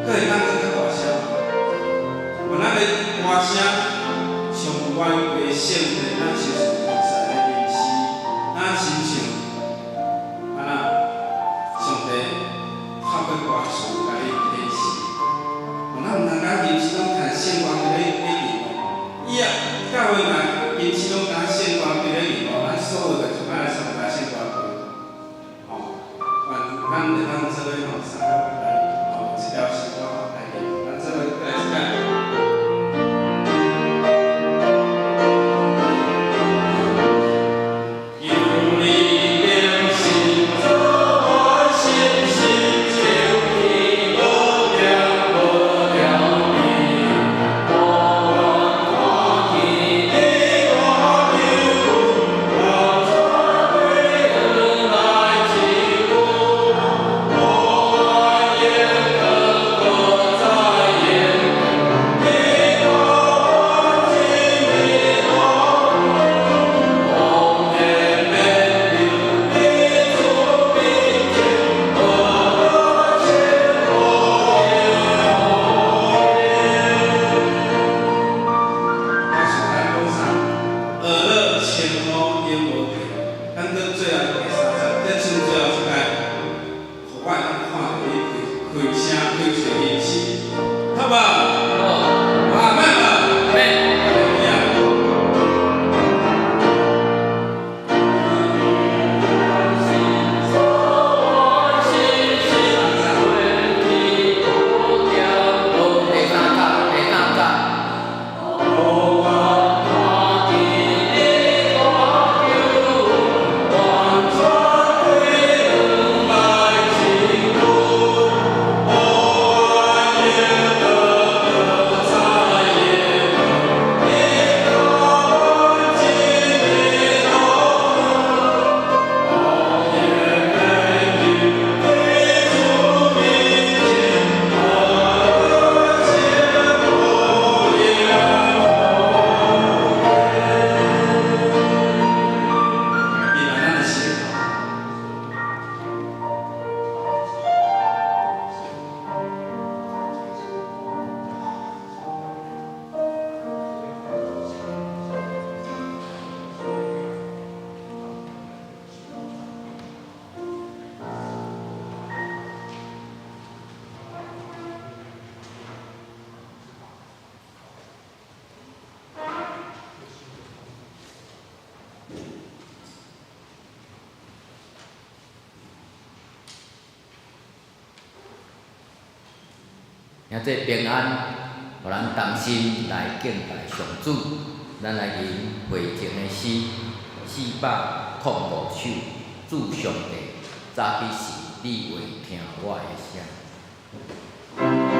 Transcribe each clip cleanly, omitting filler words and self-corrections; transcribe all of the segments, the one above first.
閣會當閣較大聲。願咱的歌聲上懸過聖殿，咱親像天使咧吟詩，咱親像按那上帝透過歌詞共你啟示。咱毋通共吟詩攏聽聖歌佇咧咧吟哦，伊啊教會若吟詩攏共聖歌佇咧吟哦，咱所有的就愛來參加聖歌會，吼，願咱會當做伙吼，三個來吼，這條詩歌來吟，咱做伙過來一擺。求你更新做我信心，像天無條無條邊，我願看見你大救恩，我帶歸來親吻，我願得過再現，你我完全的蒙恩免流你主面前，樂前無我想咱講啥？樂樂千呼永無停。咱到最後第三節，再唱最後一擺，予我會當看著你開開聲開嘴吟詩，好無？阿們無？阿們。哈利路亞。做我信心，天無條無第三節，第三節。我願看見你大救恩，願歸來親吻，我願得過再現，你我完全的蒙恩免流你主面前，樂前無憂。閉咱的心。兄弟平安，予咱同心來敬拜上主。咱來吟會前的詩405首，主上帝，早彼時你話聽我的聲。 Amen.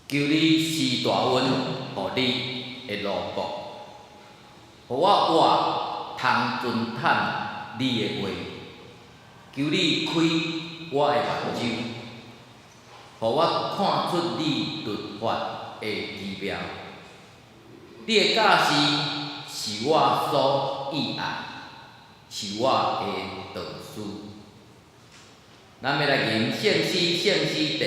求你施大恩予你的奴僕，予我活通遵探你的話。求你開我的目睭，予我看出你律法的奇妙。你的教示是我所喜愛，是我的導師。咱欲來吟聖詩，聖詩第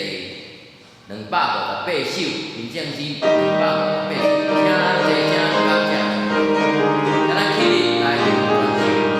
258首，吟聖詩兩百五十八首，請咱齊聲感謝，請咱起立來吟全首。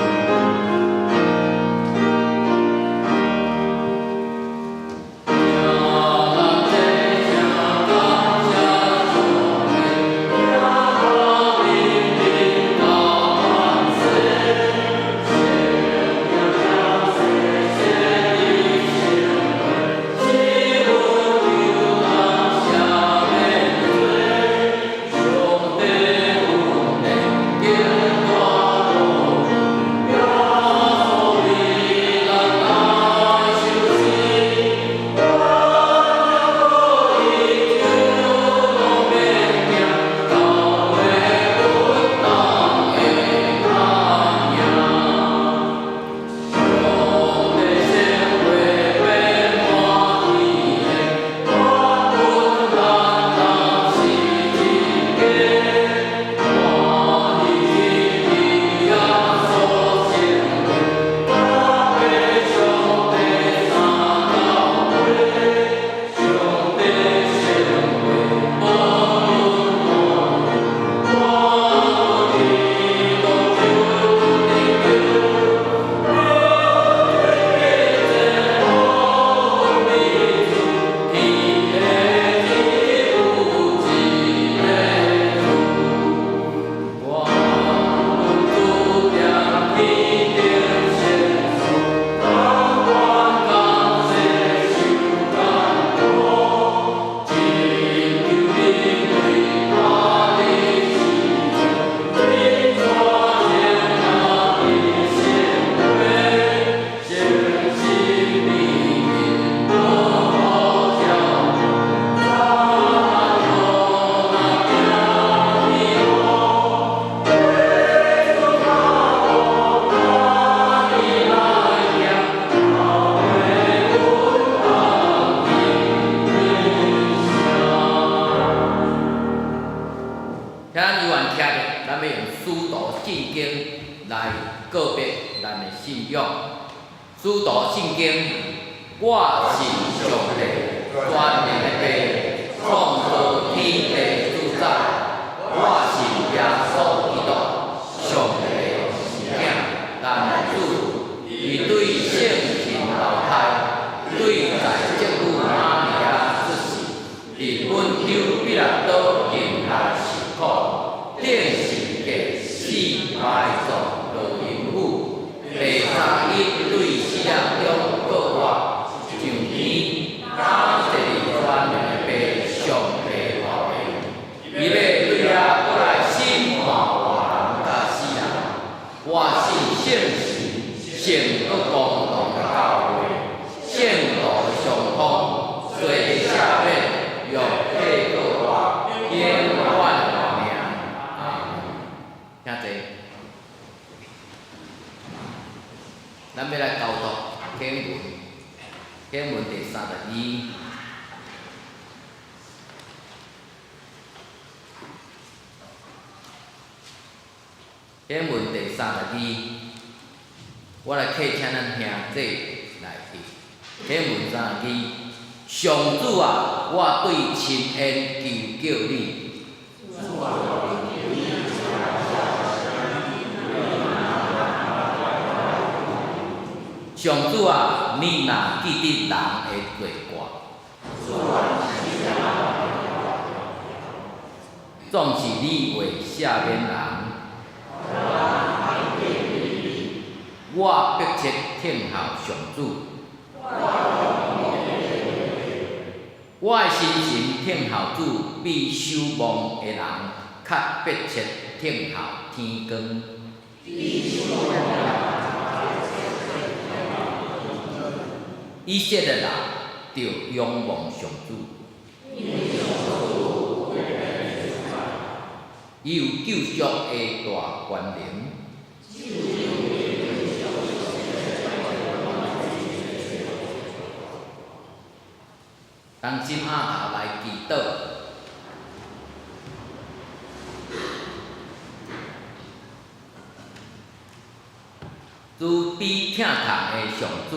請咱猶原徛著，咱欲用使徒信經來告別咱的信仰。使徒信經，我信上帝，全能的父，創造天地主宰。我信耶穌基督，上帝的聖子，咱的主，伊對聖神投胎，對在聖母瑪利亞出世，佇本丟彼拉多刑下受苦，釘十架死埋葬落陰府，第三日對死人中復活，上天，擔坐佇全能的父上帝右邊，伊欲對遐閣來審判活人佮死人。我信聖神，聖閣公同的教會，聖徒的相通，罪的赦免，肉體復活，永遠的活命。阿們。請坐。咱欲來交託經文，經文第32。經文第32，我來客請咱兄弟來讀。經文32，上主啊，我對深淵求叫你。上主啊，你若記得人的罪過，總是你會赦免人。我迫切等候上主，我的心神等候主，比守望的人較迫切等候天光。以色列人著仰望上主。伊有救贖的大權能。同心徼頭來祈禱。慈悲疼痛的上主，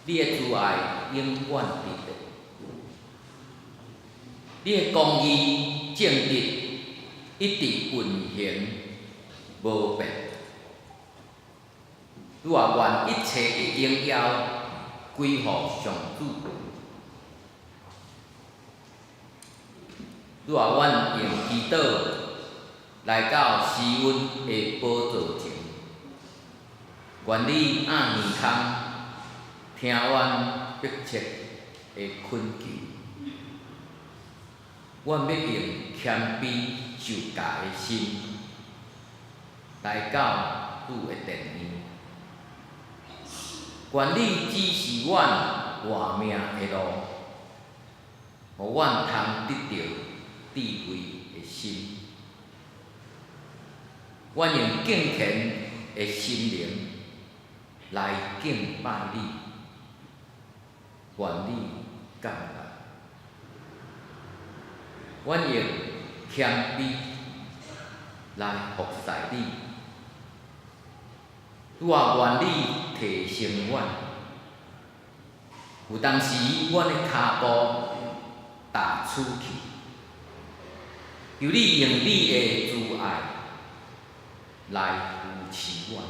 你的慈愛永遠佇咧，你的公義正直一直運行無變。主啊，願一切的榮耀歸予上主。主啊，阮用祈禱來到施恩的寶座前，願你掩耳空，聽阮迫切的懇求。阮欲用謙卑受教的心，來到主的殿院。願你指示阮活命的路，予阮通得著智慧的心。阮用敬虔的心靈來敬拜你，願你感恩。阮用謙卑來服侍你，主啊，願你提升阮。有當時阮的跤步踏出去，求你用你的慈愛來扶持阮，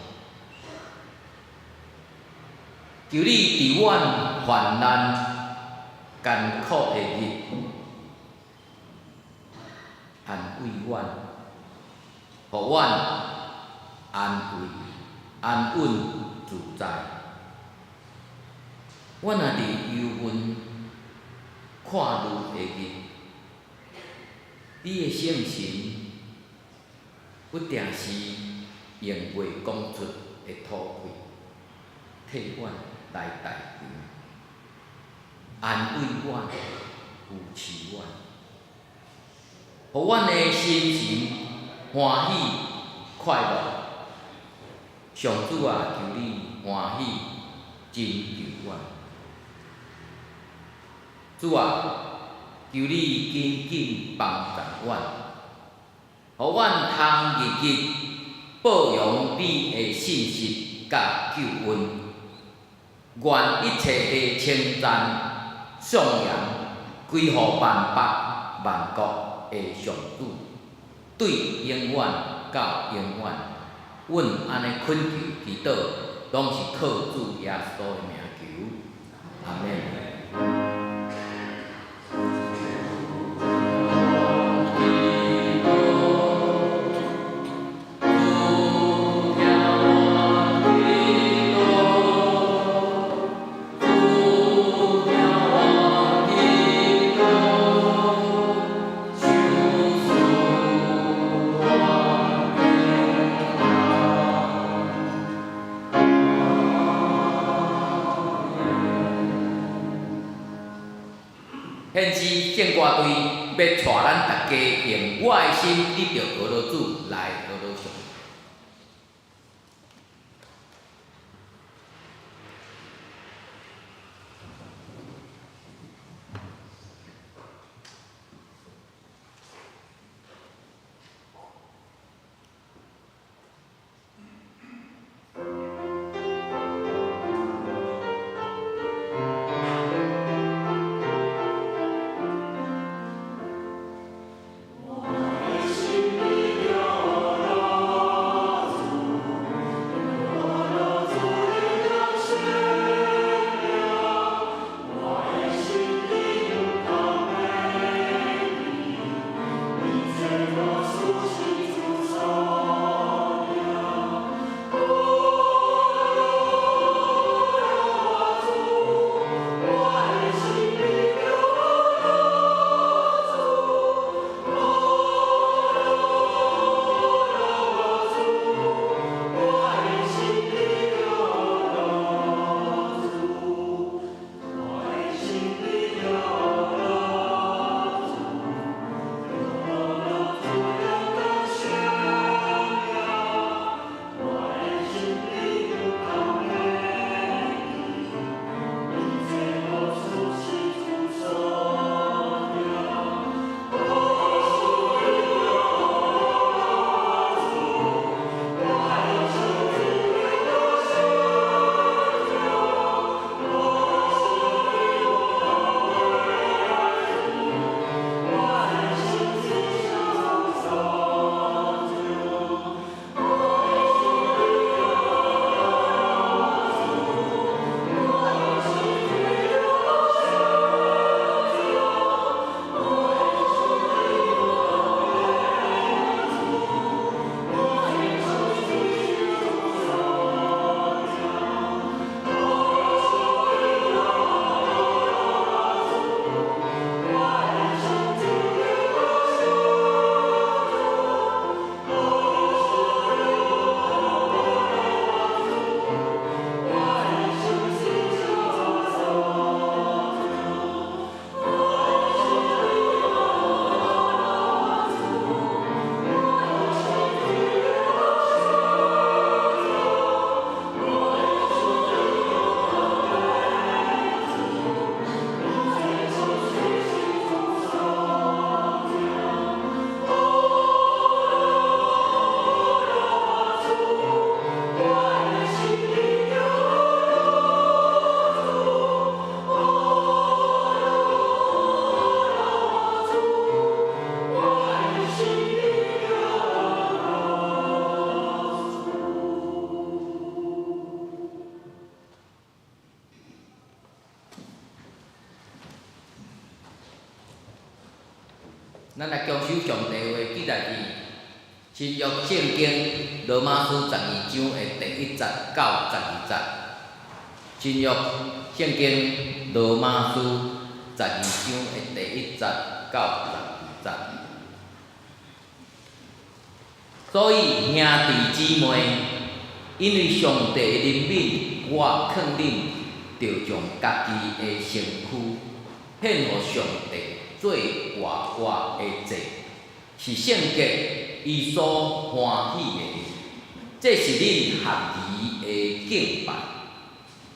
求你佇阮患難艱苦的日，安慰阮，予阮安慰、安穩自在。阮若佇憂悶看慮的日，你的聖神不定時用袂講出的吐氣，替阮來代求，安慰阮，扶持阮，予阮的心情歡喜快樂。上主啊，求你歡喜拯救阮。主啊，求你緊緊幫助阮，予阮通日日報揚你的信實佮救恩。願一切的稱讚、頌揚歸予萬百萬國的上主，對永遠到永遠。阮按呢懇求祈禱，攏是靠主耶穌的名求。阿們。現時聖歌隊欲帶咱大家用我的心得著俄羅主來俄羅上。我的心。咱來恭守上帝話，記載佇新約聖經羅馬書十二章的第一節到十二節。新約聖經羅馬書十二章的第一節到十二節。所以兄弟姊妹，因為上帝的憐憫，我勸恁，著將家己的身軀獻予上帝做活活的祭，是聖潔、伊所歡喜的。這是恁合宜的敬拜。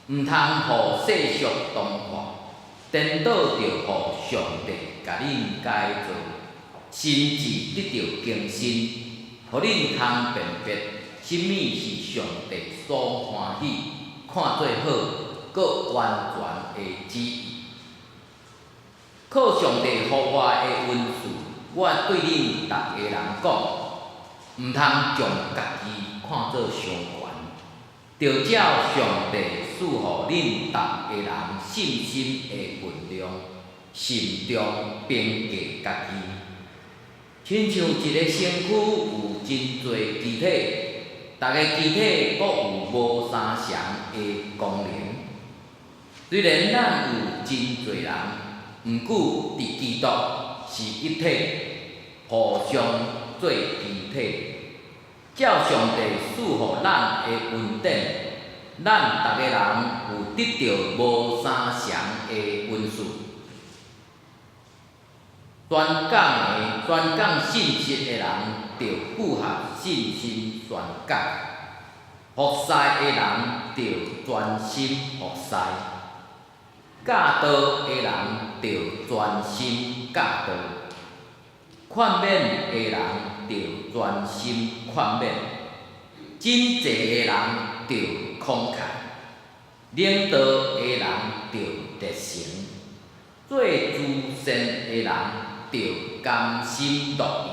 毋通予世俗同化，顛倒著予上帝共恁改造，心智得著更新，予恁通辨別啥物是上帝所歡喜、看做好、閣完全的旨意。靠上帝予我的恩賜，我對恁逐个人講，毋通將家己看做傷懸，著照上帝賜予恁逐个人信心的分量，慎重評價家己。親像一个身軀有真濟肢體，逐个肢體閣有無相仝的功能。雖然咱有真濟人，毋過佇基督是一體，互相做肢體。照上帝賜予咱的恩典，咱逐个人有得著無相仝的恩賜。宣講的宣講信息的人，著符合信心宣講；服侍的人，著專心服侍；教導的人，著專心教導；勸勉的人，著專心勸勉；賑濟的人，著慷慨；領導的人，著熱誠；做慈善的人，著甘心樂意；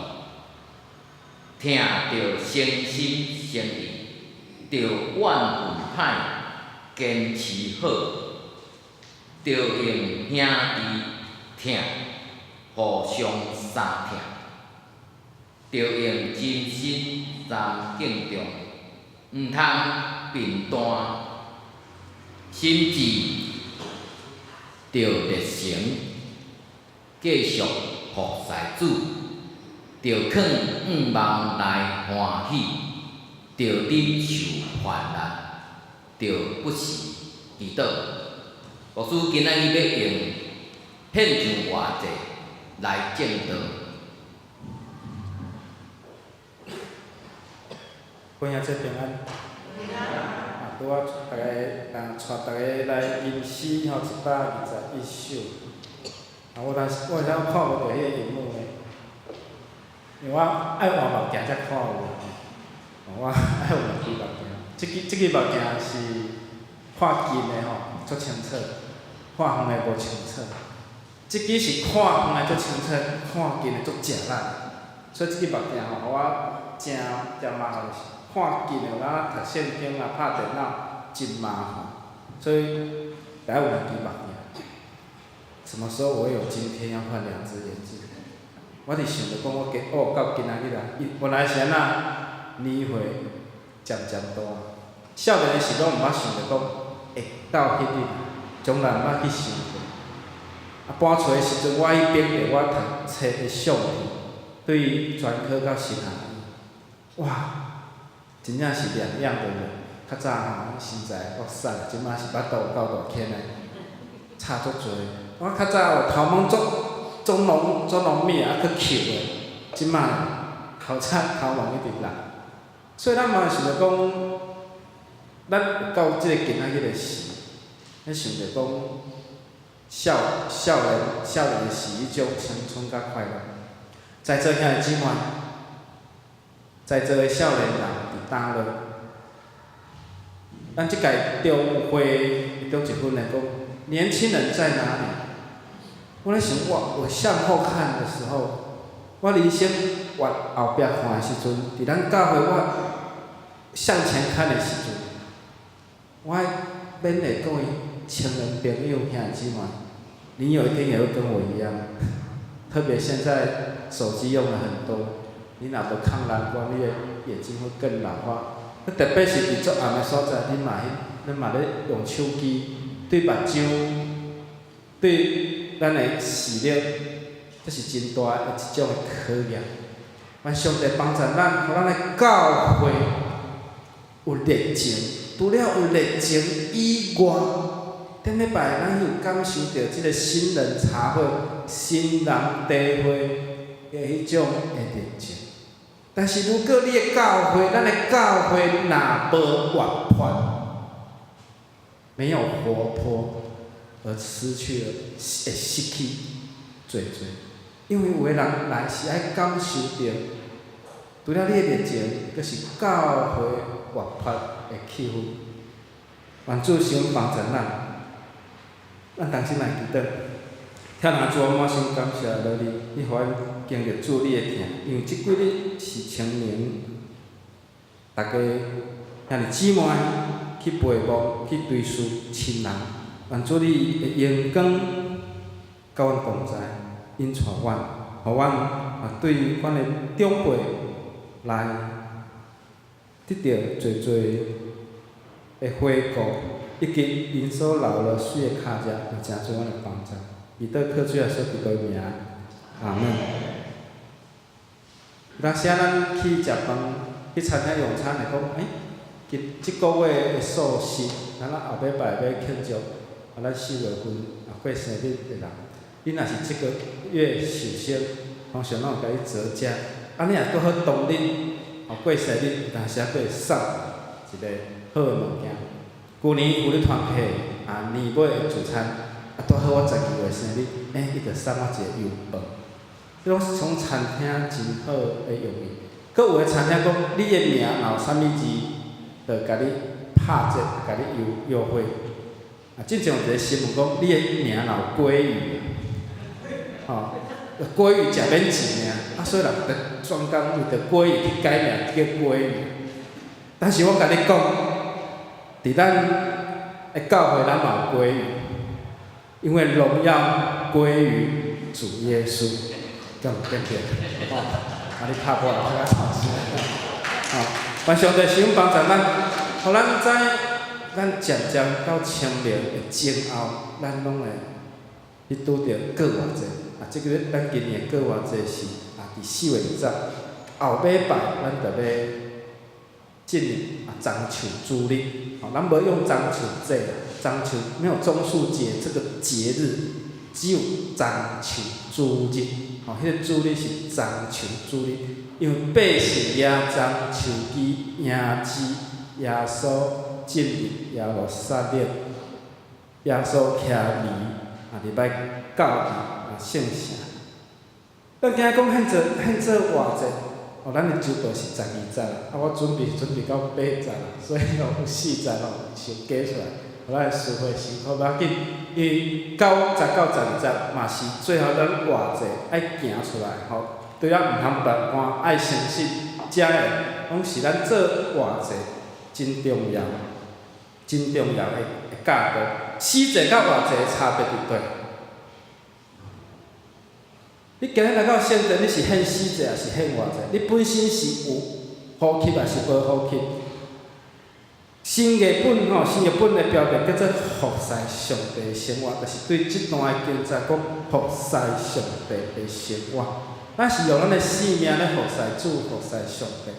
疼著誠心誠意，著怨恨歹，堅持好，著用兄弟疼，互相相疼，著用真心相敬重，毋通貧惰，心志著熱誠，繼續服侍主，著囥向望來歡喜，著忍受患難，著不時祈禱。牧師今仔日欲用獻上活祭來證道。分享這平安。啊，拄仔大家啊，帶大家來吟詩吼，121首。啊，我當時我啥看無著彼个螢幕呢？因為我愛換目鏡才看有。我愛換兩支目鏡，這支目鏡是看近的吼，足清楚；看遠的無清楚。這支是看遠的足清楚，看近的足食力。所以這支目鏡吼，予我誠誠麻煩，就是看近的有影讀聖經啊、拍電腦真麻煩。所以得愛換兩支目鏡。什麼時候我有今天要換兩隻眼鏡？我佇想著講，我今哦到今仔日啊，原來是按怎年歲漸漸大，少年的時攏毋捌想著講會到彼日，從來毋捌去想過。啊，搬厝的時陣，我去比著我讀冊的相片，對專科到神學院，哇，真正是兩樣的人。較早吼，身材夠瘦，這馬是腹肚有夠大起來，差足濟。我較早有頭毛足足濃足濃密，啊閣抾的，這馬頭髮頭毛一直落。所以咱嘛想著講，咱有到這個今仔日的時，咱想著講，少年是一種青春佮快樂。在座兄弟姊妹，在座的少年人佇佗落？咱這屆中會中一份來講，年輕人在哪裡？我咧想，我向後看的時候，我人生往後壁看的時陣，佇咱教會我向前看的時陣，我勉勵各位青年朋友兄弟姊妹，你有一天也會跟我一樣。特別現在手機用了很多，你若無抗藍光，你的眼睛會更老化。特別是佇足暗的所在，你嘛咧用手機，對目睭，對咱的視力，這是真大的一種的考驗。願上帝幫助咱，予咱的教會有熱情，除了有熱情以外，頂禮拜咱有感受著這个新人茶會、新人茶會的彼種的熱情。但是如果你的教會，咱的教會若無活潑，沒有活潑，而失去了，會失去濟濟。因為有的人來是愛感受著，除了你的熱情，閣是教會活潑的氣氛。願主先幫助咱，咱同心來祈禱。天父主，我滿心感謝落你，你予阮經歷主你的疼，因為這幾日是清明，大家兄弟姊妹去陪望、去追思親人，願主你的榮光佮阮同在，引帶阮，予阮啊對阮的長輩來得著濟濟的回顧，以及𪜶所留落水的跤跡，有誠濟阮的幫助。祈禱靠主耶穌基督的名，阿門。有當時啊，咱去食飯，去餐廳用餐會講，欸，今這个月的素食，咱後禮拜欲慶祝，啊，咱4月份啊過生日的人，你若是這個月壽星，通常攏會共你折價。啊，你若拄好當日，哦過生日，有當時啊閣會送一个好的物件。舊年有咧團客，啊年尾的聚餐，啊拄好我12月生日，欸，伊就送我一个油飯。這攏是從餐廳真好的用意。閣有的餐廳講，你的名若有啥物字，就共你拍折，共你優惠。啊，之前有一个新聞講，你的名若有鮭魚，吼，鮭魚食免錢爾，啊，所以人就專工為著鮭魚去改名叫鮭魚。但是我共你講，佇咱的教會，咱嘛有鮭魚，因為榮耀歸於主耶穌，對毋對？吼，啊，你拍破了，拍較吵死。吼，願上帝賜福幫助咱，予咱知，咱漸漸到清明的前後，咱攏會去拄著過活節。啊，這个咱今年過活節是啊，佇4月20，後禮拜咱就欲進入啊樟樹主日。吼，咱無用樟樹節，樟樹沒有棕樹節這個節日，只有樟樹主日。吼，彼个主日是樟樹主日，因為百姓舉樟樹枝迎接耶穌進入耶路撒冷，耶穌騎驢啊，禮拜到佇啊聖城。咱今日講獻做活節，哦，咱的周報是12節，啊，我準備到8節啦，所以吼有4節吼先加出來，予咱的司會辛苦，無要緊，因為9節到12節嘛是最後咱活節愛行出來吼，對咱毋通慢慢愛誠實，遮的攏是咱做活祭真重要、真重要的教導。死祭佮活祭的差別佇佗？你今日來到聖殿，你是獻死祭抑是獻活祭？你本身是有呼吸抑是無呼吸？新譯本吼，新譯本的標題叫做服侍上帝的生活，就是對這段的經節講服侍上帝的生活。咱是用咱的生命咧服侍主、服侍上帝，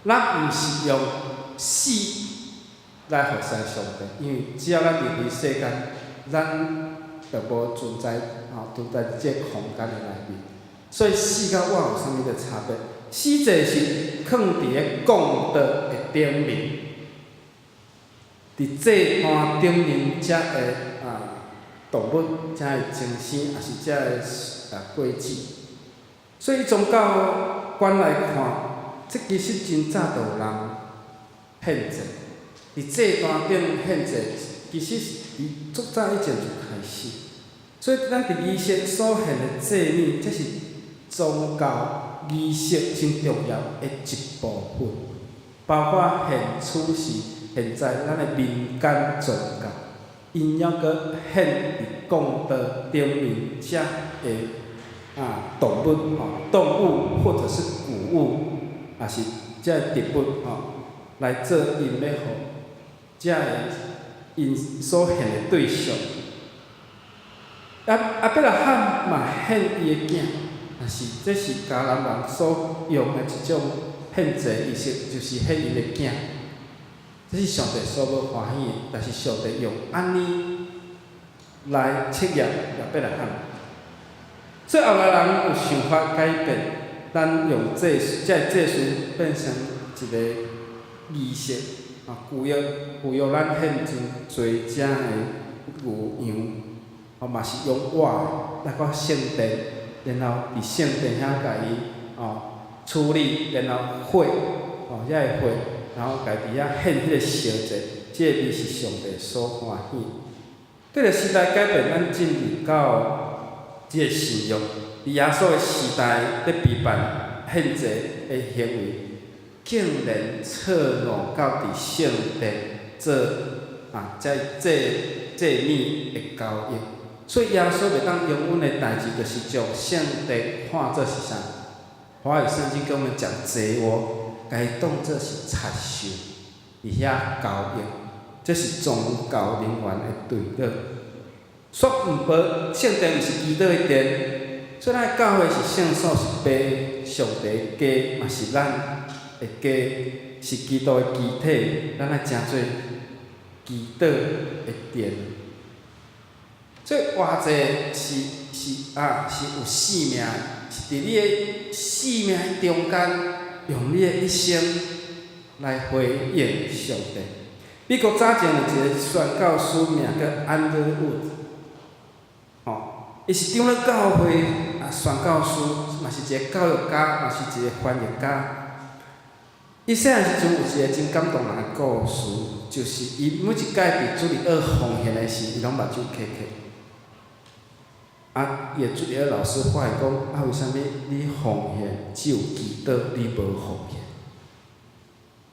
咱毋是用死來服侍上帝，因為只要咱離開世間，咱就無存在吼，存在佇這个空間的內面。所以死佮活有啥物的差別？死祭是囥佇咧講道的頂面，佇祭壇頂面才會啊動物才會重生，抑是才會啊過子。所以宗教觀來看，這其實真早就有人獻祭，佇祭壇頂獻祭，其實是佇足早以前就開始。所以咱佇儀式所獻的祭物，這是宗教儀式真重要的一部分，包括獻此時現在咱的民間宗教，𪜶猶閣獻佇講道頂面，才會啊動物吼，動物或者是穀物，抑是這个植物吼，來做𪜶欲予這个𪜶所獻的對象。亞伯拉罕嘛獻伊的囝，但是這是迦南人所用的一種獻祭儀式，就是獻𪜶的囝。這是上帝所無歡喜的，但是上帝用按呢來測驗亞伯拉罕。所以後來人有想法改變，咱用祭司，這个祭司變成一個儀式，啊，舊約舊約咱獻真濟隻的牛羊，吼嘛是用活的來到聖殿，然後佇聖殿遐共伊哦處理，然後火，哦遐个火，然後共佇遐獻彼個燒祭，這個味是上帝所歡喜。這個時代改變，咱進入到這個新約，佇耶穌的時代，咧批判獻祭的行為，竟然錯誤到佇聖殿做啊，這祭祭物的交易。所以耶穌袂當容忍的代誌，就是將聖殿看做是啥？華語聖經跟我們講賊窩，共伊當做是賊獸，佇遐交易，這是宗教人員的對倒。煞毋過聖殿毋是祈禱的殿，所以咱教會是聖所，是父上帝的家，嘛是咱的家，是基督的肢體，咱愛成做祈禱的殿。所以活祭是是啊，是有生命，是佇你的生命中間，用你的一生來回應上帝。美國早前有一個宣教師名叫安德伍，吼，伊是長老教會啊宣教師，嘛是一個教育家，嘛是一個翻譯家。伊細漢時陣有一個真感動人的故事，就是伊每一擺佇主日學奉獻的時，伊攏目睭瞌瞌。啊，伊的主日學老師發現講，啊，為啥物你奉獻只有祈禱，你無奉獻？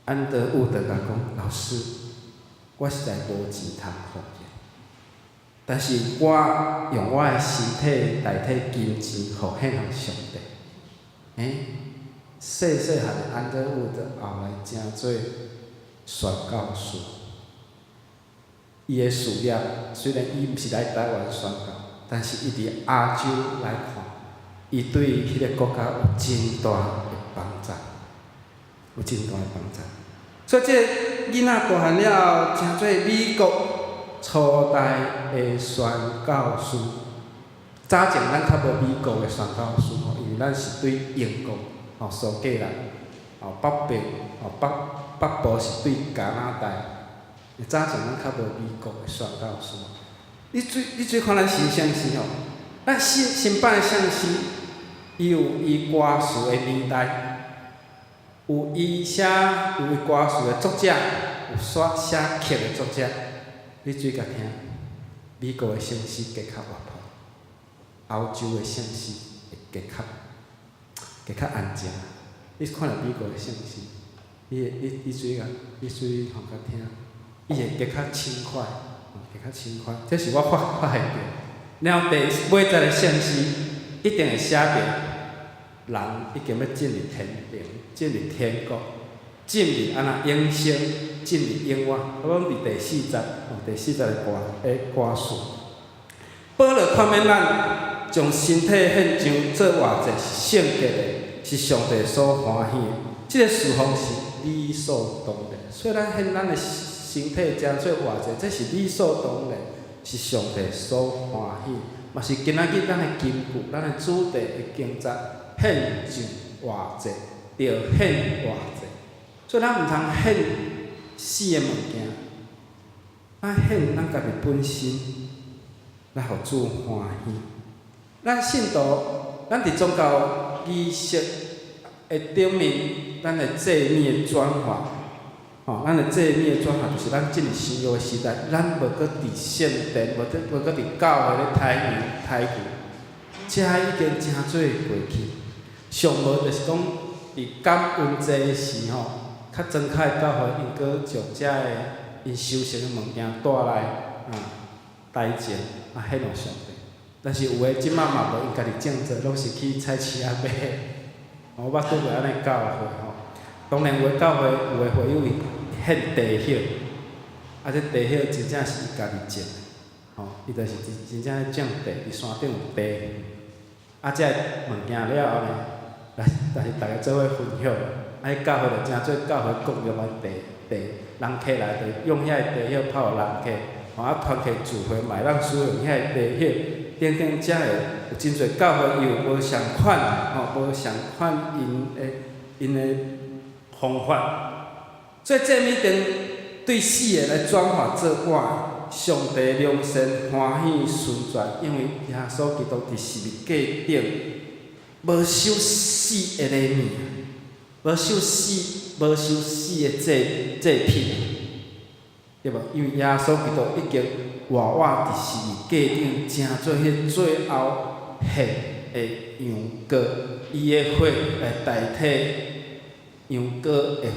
安德伍就共講，老師，我實在無錢通奉獻，但是我用我的身體代替金錢奉獻予上帝。欸，細細漢的安德伍德後來成做宣教師。伊的事業雖然伊毋是來台灣宣教，但是伊佇亞洲來看，伊對彼個國家有真大的幫助，有真大的幫助。所以這個囡仔大漢了後，成做美國初代的宣教師。早前咱較無美國的宣教師吼，因為咱是對英國、吼蘇格蘭、吼北邊、吼北北部是對加拿大。早前咱較無美國的宣教師。你注意看咱新聖詩吼，咱新新版的聖詩，伊有伊歌詞的年代，有伊寫有伊歌詞的作者，有寫寫曲的作者。你注意共聽，美國的聖詩加較活潑，歐洲的聖詩會加較安靜。你看著美國的聖詩，你會你你注意共，你注意吼共聽，伊會加較輕快，加較輕快。這是我發發現著。然後第尾節的聖詩一定會寫著，人已經欲進入天堂，進入天國，進入按怎永生，進入永遠。我講佇第四節，哦，第四節的歌的歌詞。保羅勸勉咱，將身體獻上做活祭，是聖潔的，是上帝所歡喜的。這個侍奉是理所當然。所以咱獻咱的身體成做活祭，這是理所當然，是上帝所歡喜。嘛是今仔日咱的根據，咱的主題的經節，獻上活祭，著獻活祭。所以咱毋通獻死的物件，咱獻咱家己本身，來予主歡喜。咱信徒，咱佇宗教儀式的頂面，咱的祭物的轉化，吼，咱的祭物的轉化，就是咱進入新約的時代，咱無閣佇聖殿，無佇無閣佇教會咧刣羊刣牛，這已經成做過去。上無就是講，佇感恩節的時吼，較莊腳的教會，𪜶閣將這个𪜶收成的物件帶來啊，台前啊獻予上帝。但是有的這馬嘛無𪜶家己種做，攏是去菜市仔買。我捌拄過按呢教會吼，當然有的教會有的會友伊獻茶葉，啊這茶葉真正是伊家己種的，吼，伊就是真真正咧種茶，佇山頂有茶。啊，這个物件了後呢，但是逐家做伙分享，啊，彼教會就成做教會共用的茶茶，人客來就用遐个茶葉泡予人客，吼啊團契聚會嘛會當使用遐个茶葉，等等，遮會有真濟教會伊有無仝款，吼無仝款𪜶的方法。所以祭物殿對死的來轉化做活，上帝良善歡喜順全，因為耶穌基督佇十字架頂無收死的禮物，無收死，無收死的祭品，對無？因為耶穌基督已經活活佇十字架頂，成做彼最後獻的羊羔，伊的血來代替羊羔的血，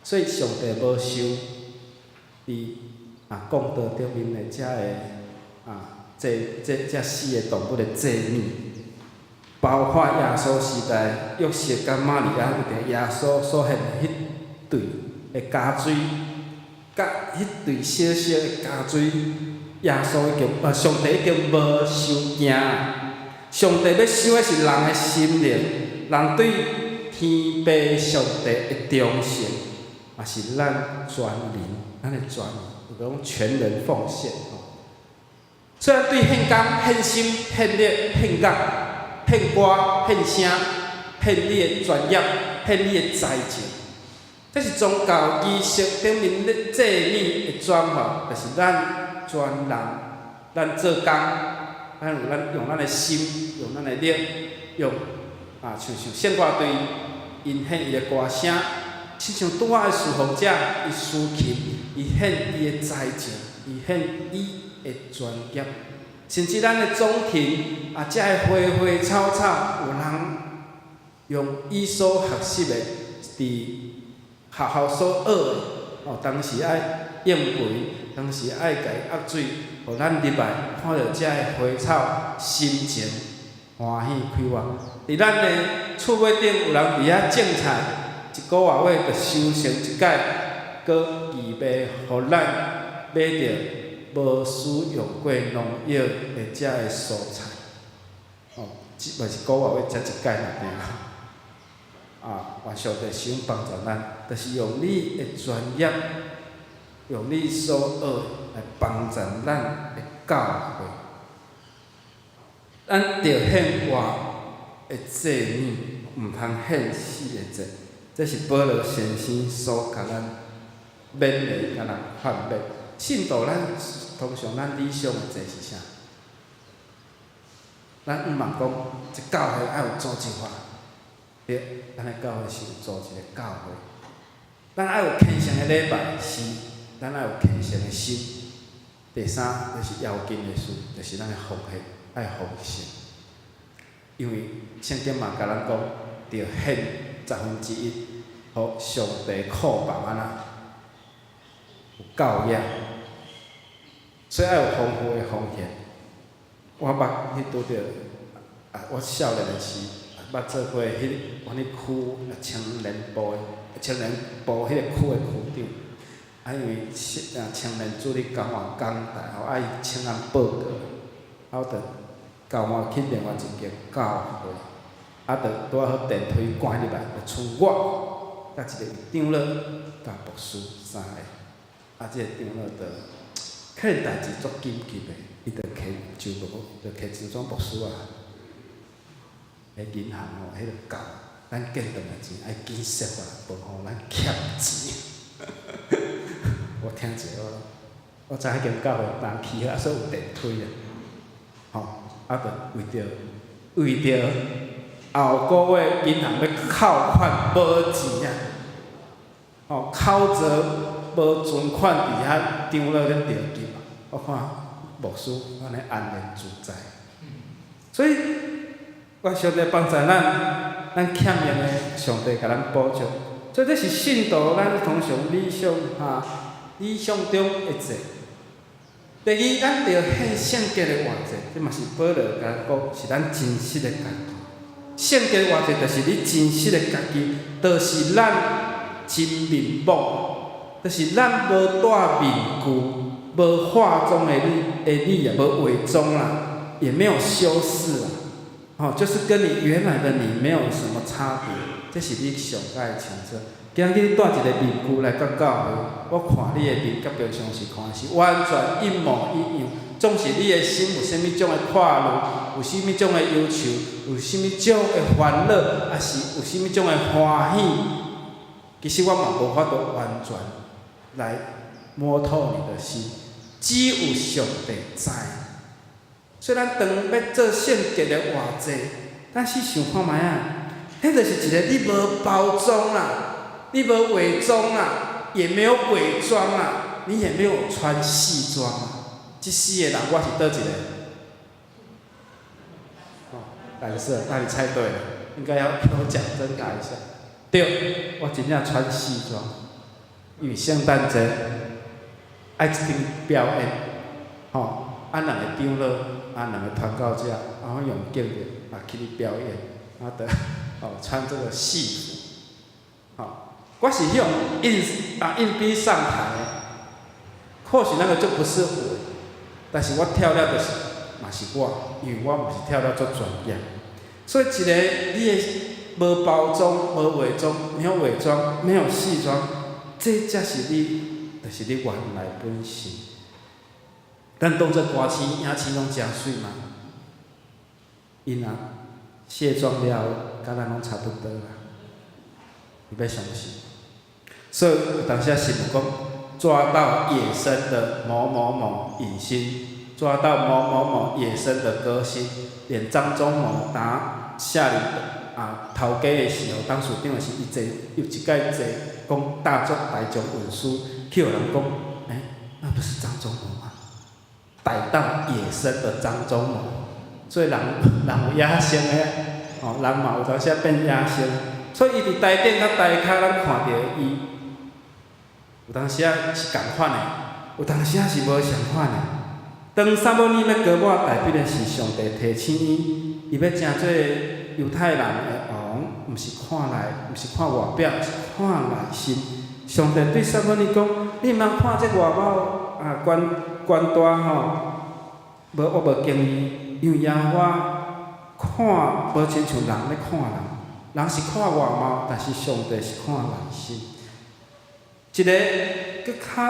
所以上帝無收佇講道頂面的遮个祭這這死的動物的祭物，包括耶穌時代約瑟佮瑪利亞為著耶穌所獻的彼對的膠水，佮彼對小小的膠水，耶穌已經，上帝已經無收驚。上帝欲收的是人的心靈，人對天父上帝的忠誠，嘛是咱全人，咱的全人，有講全人奉獻吼。雖然對獻工、獻心、獻力、獻眼、獻歌、獻聲、獻你的專業、獻你的才情，這是宗教儀式頂面咧祭物的轉化，就是咱全人，咱做工，咱有咱用咱的心，用咱的力，用像聖歌隊，𪜶獻伊的歌聲，親像拄仔的侍奉者，伊司琴，伊獻伊的才情，伊獻伊的專業，甚至咱的總庭啊，遮的花花草草，有人用伊所學習的，佇學校所學的，哦，當時愛應肥，當時愛共伊壓水，予咱入來看著遮的花草，心情歡喜快活。佇咱的厝尾頂有人佇遐種菜，一個外月就收成一擺，閣義賣予咱買著無使用過農藥的遮的蔬菜，哦，這嘛是個外月才一擺爾爾。啊，願上帝使用幫助咱，就是用你的專業，用你所學來幫助咱的教會。咱著獻活的祭物，毋通獻死的祭。這是保羅先生所共咱勉勵、共咱勸勉。信徒咱通常咱理想的祭是啥？咱毋茫講，這教會愛有組織化，對，咱的教會是有組織的教會。咱愛有虔誠的禮拜，是，咱愛有虔誠的心。第三就是要緊的事，就是咱的奉獻愛豐盛。因為聖經嘛共咱講，著獻1/10，予上帝庫房按呢有夠額，所以愛有豐富的奉獻。我捌去拄著，我少年的時捌做過彼阮彼區青年部的青年部彼个區的區長。啊，因為青年助理交換講台吼，愛請人報告，啊，我就交換去另外一間教會，啊，就拄仔好電梯關入來，就賰我，佮一個長老，佮牧師三个，啊，這個長老就可能代誌足緊急的，伊就提就無，就提錢莊牧師啊，彼銀行吼，彼个教，咱見轉來錢愛緊設法，無予咱欠錢。我聽者我，我知彼間教會人起好，所以有電梯啊，吼，啊，就為著後個月銀行欲扣款無錢啊，吼，口座無存款佇遐，長老咧著急啊，我看牧師按呢安然自在，所以願上帝幫助咱，咱欠用的上帝共咱補足，所以這是信徒咱通常理想哈，理想中的祭。第二，咱著獻聖潔的活祭，這嘛是保羅共咱講，是咱真實的家己。聖潔的活祭就是你真實的家己，就是咱真面目，就是咱無戴面具、無化妝的你的你也無偽裝啦，也沒有修飾啦，吼，就是跟你原來的你沒有什麼差別，這是你上愛清楚。今日你戴一個面具來到教會，我看你的面，佮平常時看是完全一模一樣。總是你的心有啥物種的快樂，有啥物種的憂愁，有啥物種的煩惱，抑是有啥物種的歡喜，其實我嘛無法度完全來摸透你的心，只有上帝知。所以咱當欲做聖潔的活祭，咱試想看覓仔，彼就是一個你無包裝啦，你無偽裝啦，也沒有偽裝啦，你也沒有穿戲裝啊。這四個人，我是佗一個？哦，藍色，那你猜對了，應該要有獎徵答一下。對，我真正穿戲裝，因為聖誕節愛一場表演，吼，啊兩個長老，啊兩個傳教者，啊我用敬的啊去表演，啊得，哦穿這個戲服，吼，我是彼種硬啊硬逼上台的，或許那個就不是我，但是我跳了就是嘛是我，因為我嘛是跳了足專業，所以一個你的無包裝、無偽裝、沒有偽裝、沒有戲裝，這才是你，就是你原來本性。咱當做歌星、影星攏誠媠嘛，𪜶若卸妝了後，佮咱攏差不多啦。你欲相信？所以有當時新聞講抓到野生的某某某影星，抓到某某某野生的歌星，連張忠謀打下林啊頭家的時候，董事長的時，伊坐有一擺坐講大眾大眾運輸，去予人講，欸，那不是張忠謀嗎？逮到野生的張忠謀，所以人人有野性的，吼，人嘛有當時變野性，所以伊佇台頂佮台跤，咱看著伊，有當時仔是仝款的，有當時仔是無相款的。當撒母耳欲膏抹大衛的時，上帝提醒伊，伊欲成做猶太人的王，毋是看內，毋是看外表，是看內心。上帝對撒母耳講：你毋通看這外貌啊，懸懸大吼，無我無經意，因為耶和華看無親像人咧看人，人是看外貌，但是上帝是看內心。一個閣較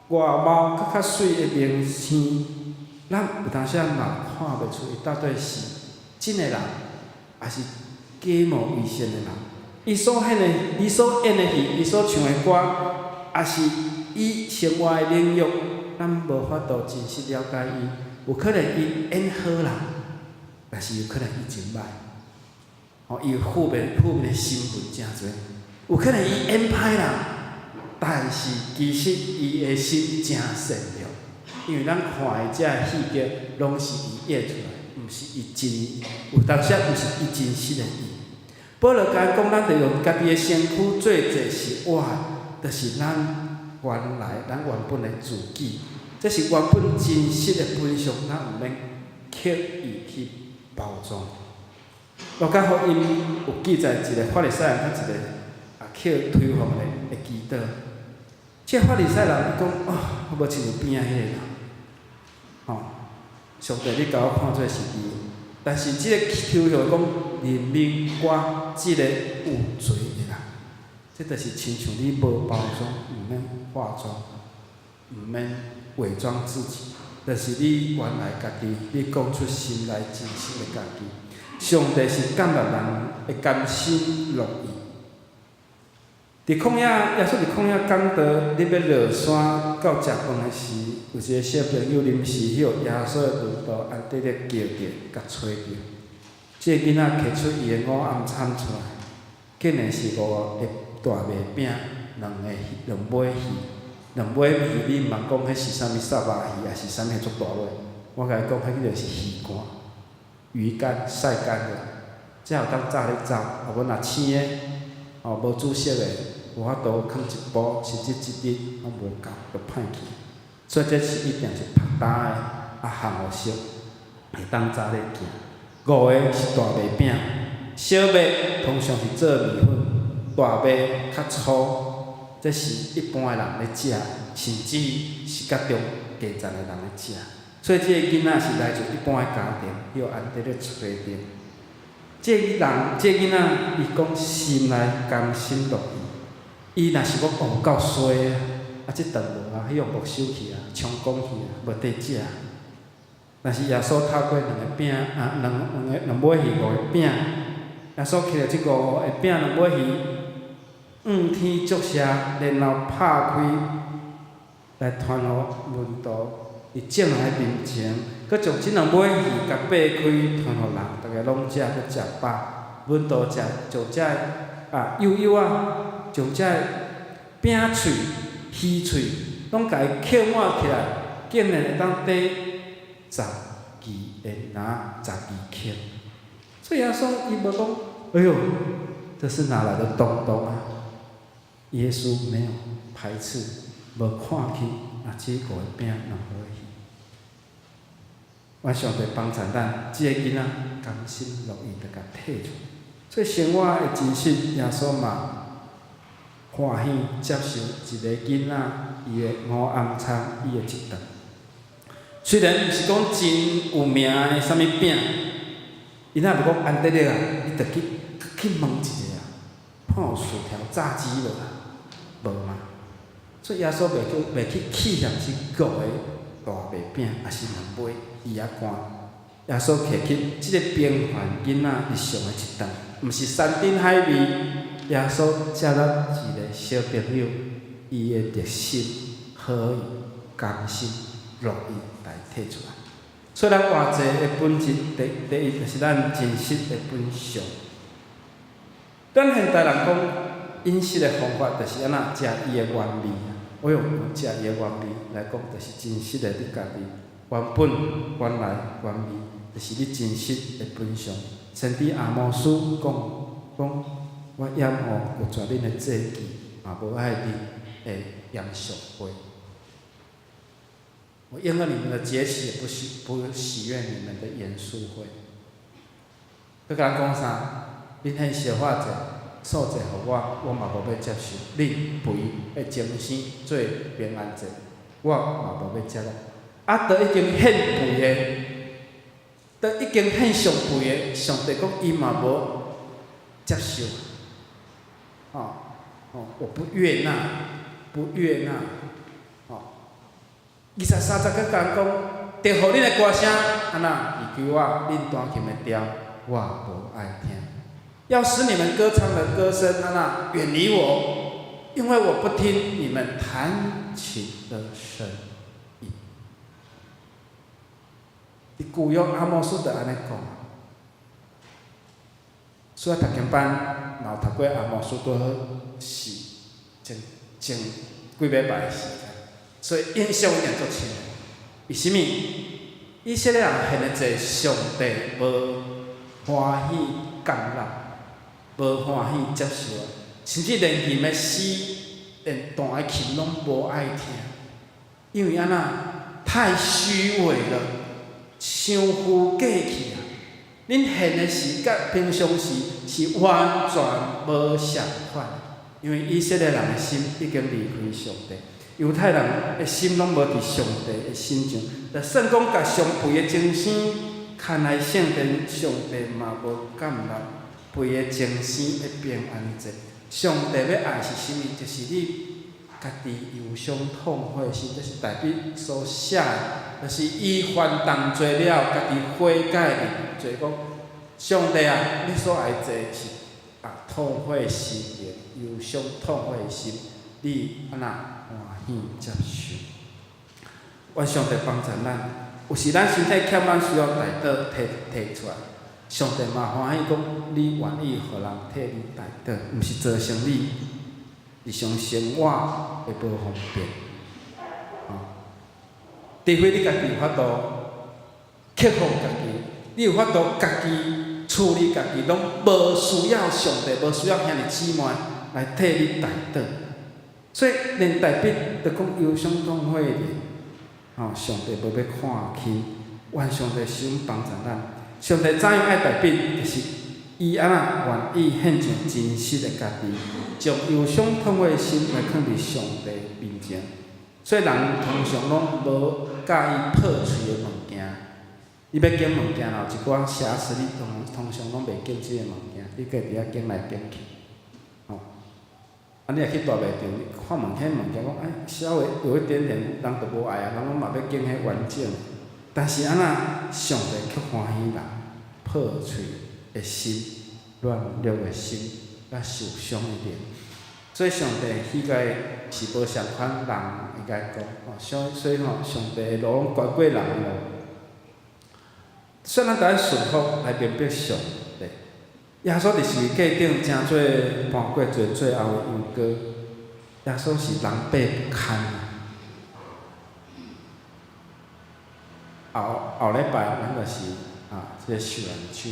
外貌閣較媠的明星，咱有當時仔嘛看袂出伊到底是真的人，抑是假冒偽善的人。伊所演的、伊所演的戲、伊所唱的歌，抑是伊生活的領域，咱無法度真實了解伊。有可能伊演好人，但是有可能伊真䆀。吼，伊負面的成分誠濟。有可能伊演歹人，但是其實伊的心誠善良。因為咱看的這戲劇，攏是伊演出來，毋是伊真，有當時毋是伊真實的伊。保羅共咱講，咱著用家己的身軀做祭是活，就是咱原來咱原本的自己，這是原本真實的本相，咱毋免刻意去包裝。路加福音有記載一個法利賽人佮一個啊去推房的祈禱。這個法利賽人講：哦，我無親像邊仔彼個人，吼，上帝你共我看做是義。但是這個抽象講，憐憫我這個有罪的人，這就是親像你無包裝，毋免化妝，毋免偽裝自己，就是你原來家己，你講出心內真實的家己。上帝是感謝人會甘心樂意。佇曠野，耶穌佇曠野講道，咧欲落山到食飯的時，有一個小朋友臨時予耶穌的門徒安德烈叫著，共揣著。這個囡仔摕出伊的五餡餐出來，竟然是五個大麥餅，兩个兩尾魚，兩尾魚你毋通講彼是啥物虱目魚，抑是啥物足大尾。我共你講，彼就是魚乾、魚乾曬乾的，才有當炸咧走。啊無若生的，哦無煮熟的，無法度囥一晡，甚至一日攏無夠，就歹去。所以這是一定是曝焦的，啊，烘予熟，會當早咧行。五个是大麥餅，小麥通常是做麵粉，大麥較粗，這是一般的人咧食，甚至是較中低層的人咧食。所以這個囡仔是來自一般的家庭，予安德烈揣著。這個人，這個囡仔，伊講心內甘心樂意。伊若是講哦夠衰啊，啊這頓無啊，彼予沒收去啊，充公去啊，無得食。但是耶穌透過兩个餅啊，兩個兩尾魚五个餅，耶穌揢著這五个餅兩尾魚，向天祝謝，然後拍開來傳予門徒，佇眾人的面前，閣將這兩尾魚共擘開，傳予人，逐家攏食，閣食飽。門徒食，將這个啊幼幼仔，將這个餅碎、魚碎，攏共伊抾滿起來，竟然會當裝12個籃，12筐。所以耶穌伊無講，哎喲，這是哪來的東東啊？耶穌沒有排斥，無看輕啊，這五個餅兩尾魚。願上帝幫助咱，這個囡仔甘心樂意就共提出來。所以生活的真實，耶穌嘛歡喜接受一個囡仔伊的午暗餐，伊的一頓。雖然毋是講真有名的啥物餅，伊若無講安德烈啊，你著去問一下啊，看有薯條炸雞無啊？無嘛。所以耶穌袂去棄嫌這五個大麥餅，抑是兩尾魚仔乾。耶穌摕起這個平凡囡仔日常的一頓，毋是山珍海味。耶穌接納一個小朋友，伊的熱心、好意、甘心、樂意來提出來。所以咱活祭的本質，第一就是咱真實的本相。咱現代人講飲食的方法，就是按怎食伊的原味。我用食伊的原味來講，就是真實的你家己原本、原來、原味，就是你真實的本相。先知阿摩司講講，我厭惡拒絕恁的祭祀，嘛無愛恁的嚴肅會。我厭惡你們的節期，也不喜悅你們的嚴肅會。閣共人講啥？恁獻燒化祭、素祭予我，我嘛無欲接受。恁肥的精牲做平安祭，我嘛無欲接納。啊，都已經獻肥的，都已經獻上肥的，上帝講伊嘛無接受。哦哦，我不悅納，不悅納。哦，23節閣共人講，著予恁的歌聲，按怎離開我，恁彈琴的調，我無愛聽。要使你們歌唱的歌聲，按怎遠離我，因為我不聽你們彈琴的聲音。佇舊約阿摩司就按呢講，所以讀經班，若有讀過阿摩司，拄好是前前幾禮拜的時間，所以印象一定足深。為啥物？以色列人獻的祭，上帝無歡喜接納，無歡喜接受，甚至連吟的詩，連彈的琴攏無愛聽，因為按怎太虛偽了，傷虛假去啊！恁獻的是佮平常時是完全無相款，因為以色列人的心已經離開上帝，猶太人的心攏無佇上帝的身上。就算講共上肥的精牲牽來聖殿，上帝嘛無接納肥的精牲的平安祭。上帝欲愛是啥物？就是你家己憂傷痛悔的心，這是大衛所寫的，就是伊犯重罪了，家己悔改認罪，講上帝啊，你所愛的是啊痛悔心靈、憂傷痛悔的心，你按怎歡喜接受？願上帝幫助咱，有時咱身體欠，咱需要代禱提提出來。上帝嘛歡喜講，你願意予人替你代禱，毋是造成你日常生活的無方便。哦，除非你家己有法度克服家己，你有法度家己處理家己，攏無需要上帝，無需要兄弟姊妹來替你代禱。所以連大衛就講憂傷痛悔的，吼，上帝無欲看輕，願上帝施恩幫助咱。上帝怎樣愛大衛？就是伊按怎願意獻上真實的家己，將憂傷痛悔的心來囥佇上帝面前。所以人通常攏無佮意破碎的物件。你欲揀物件有一寡瑕疵，你通常攏袂揀這个物件，你閣佇遐揀來揀去，吼。啊，你若去大賣場，你看物彼物件講，哎，稍微有一點點，人就無愛啊，人攏嘛欲揀彼完整。但是按怎上帝卻歡喜人破碎的心、軟弱的心、佮受傷的靈。所以上帝喜愛是無相款人應該講，吼，所以吼，上帝的路攏懸過人的路。所以咱著愛順服來明白上帝。耶穌佇十字架頂成做盤過做最後的羊羔，耶穌是狼狽不堪。後後禮拜咱就是啊，這个受難週，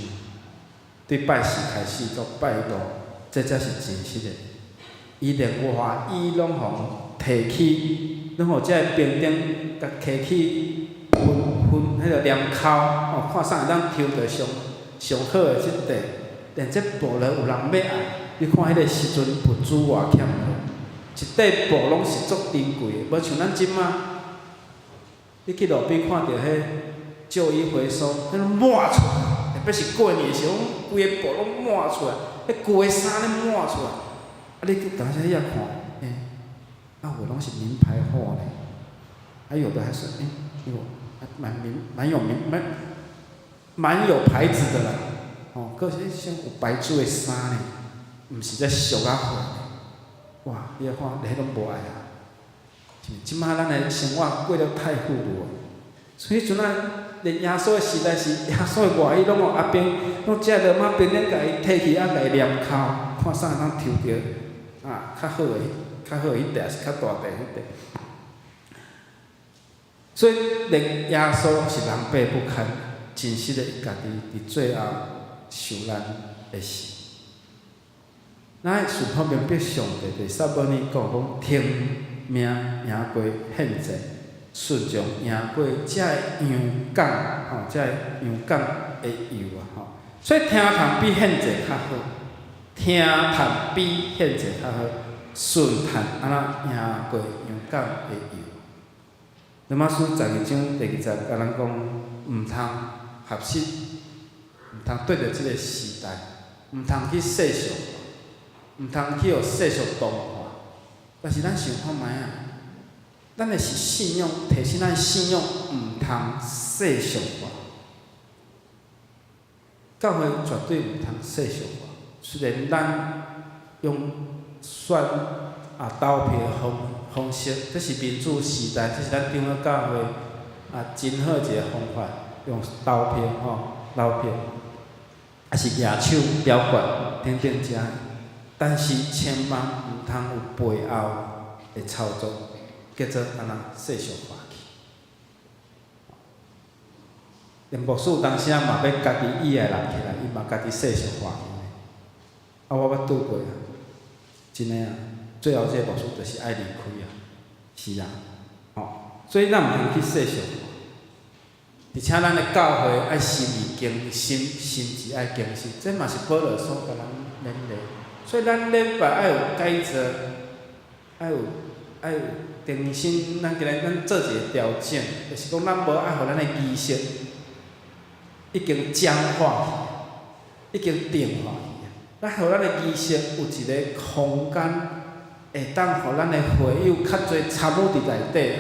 對拜四開始到拜五，這才是真實的。伊連外衣攏予提去，攏予這个兵丁共提去分分彼个念鬮，吼，看啥會當抽著上上好的這塊，連這布都有人欲愛。你看彼个時陣物資偌欠好，一塊布攏是足珍貴的，無像咱這馬，你去路邊看著彼舊衣回收，彼攏抹出來，特別是過年的時陣，規个布攏抹出來，彼舊的衫咧抹出來。啊！你去當時遐看，欸，啊有攏是名牌貨呢，啊有的還是欸，喲，蠻名蠻有名蠻蠻有牌子的啦，吼，閣是像有牌子的衫呢，毋是這俗仔貨呢。哇！你來看，彼攏無愛啊。這馬咱的生活過得太富裕啊，所以彼陣仔連耶穌的時代是耶穌的外衣攏予阿兵，攏這羅馬兵丁共伊提去，啊共伊念鬮，看啥會當抽著。啊，較好的、較好的彼塊，是較大塊彼塊。所以，連耶穌是狼狽不堪，真實的家己佇最後受難的死。咱順服明白上帝佇撒母耳講講，聽命贏過獻祭，順從贏過這个羊角，吼，這个羊角的油啊，吼。所以聽從比獻祭較好。聽從比獻祭較好，順從按怎贏過羊角的油。羅馬書12章第2節共咱講，毋通合適，毋通對著這个時代，毋通去世俗，毋通去予世俗同化。但是咱想看覓啊？咱的是信仰，提醒咱信仰毋通世俗化。教會絕對毋通世俗化。雖然咱用選啊投票方式，這是民主時代，這是咱長老教會啊真好一个方法，用投票吼，投票，抑是舉手表決等等遮，但是千萬毋通有背後的操作，叫做按怎世俗化去。連牧師有當時仔嘛欲家己意的人起來，伊嘛家己世俗化去。啊，我捌拄過啊，真的啊，最後這个牧師就是愛離開啊，是啊，吼，所以咱毋通去世俗化，而且咱的教會愛心意更新，心志愛更新，這嘛是保羅所共咱勉勵。所以咱禮拜愛有改造，愛有更新，咱今日咱做一个調整，就是講咱無愛予咱的儀式已經僵化去，已經定化去。咱予咱的儀式有一个空間，會當予咱的會友較濟參與佇內底，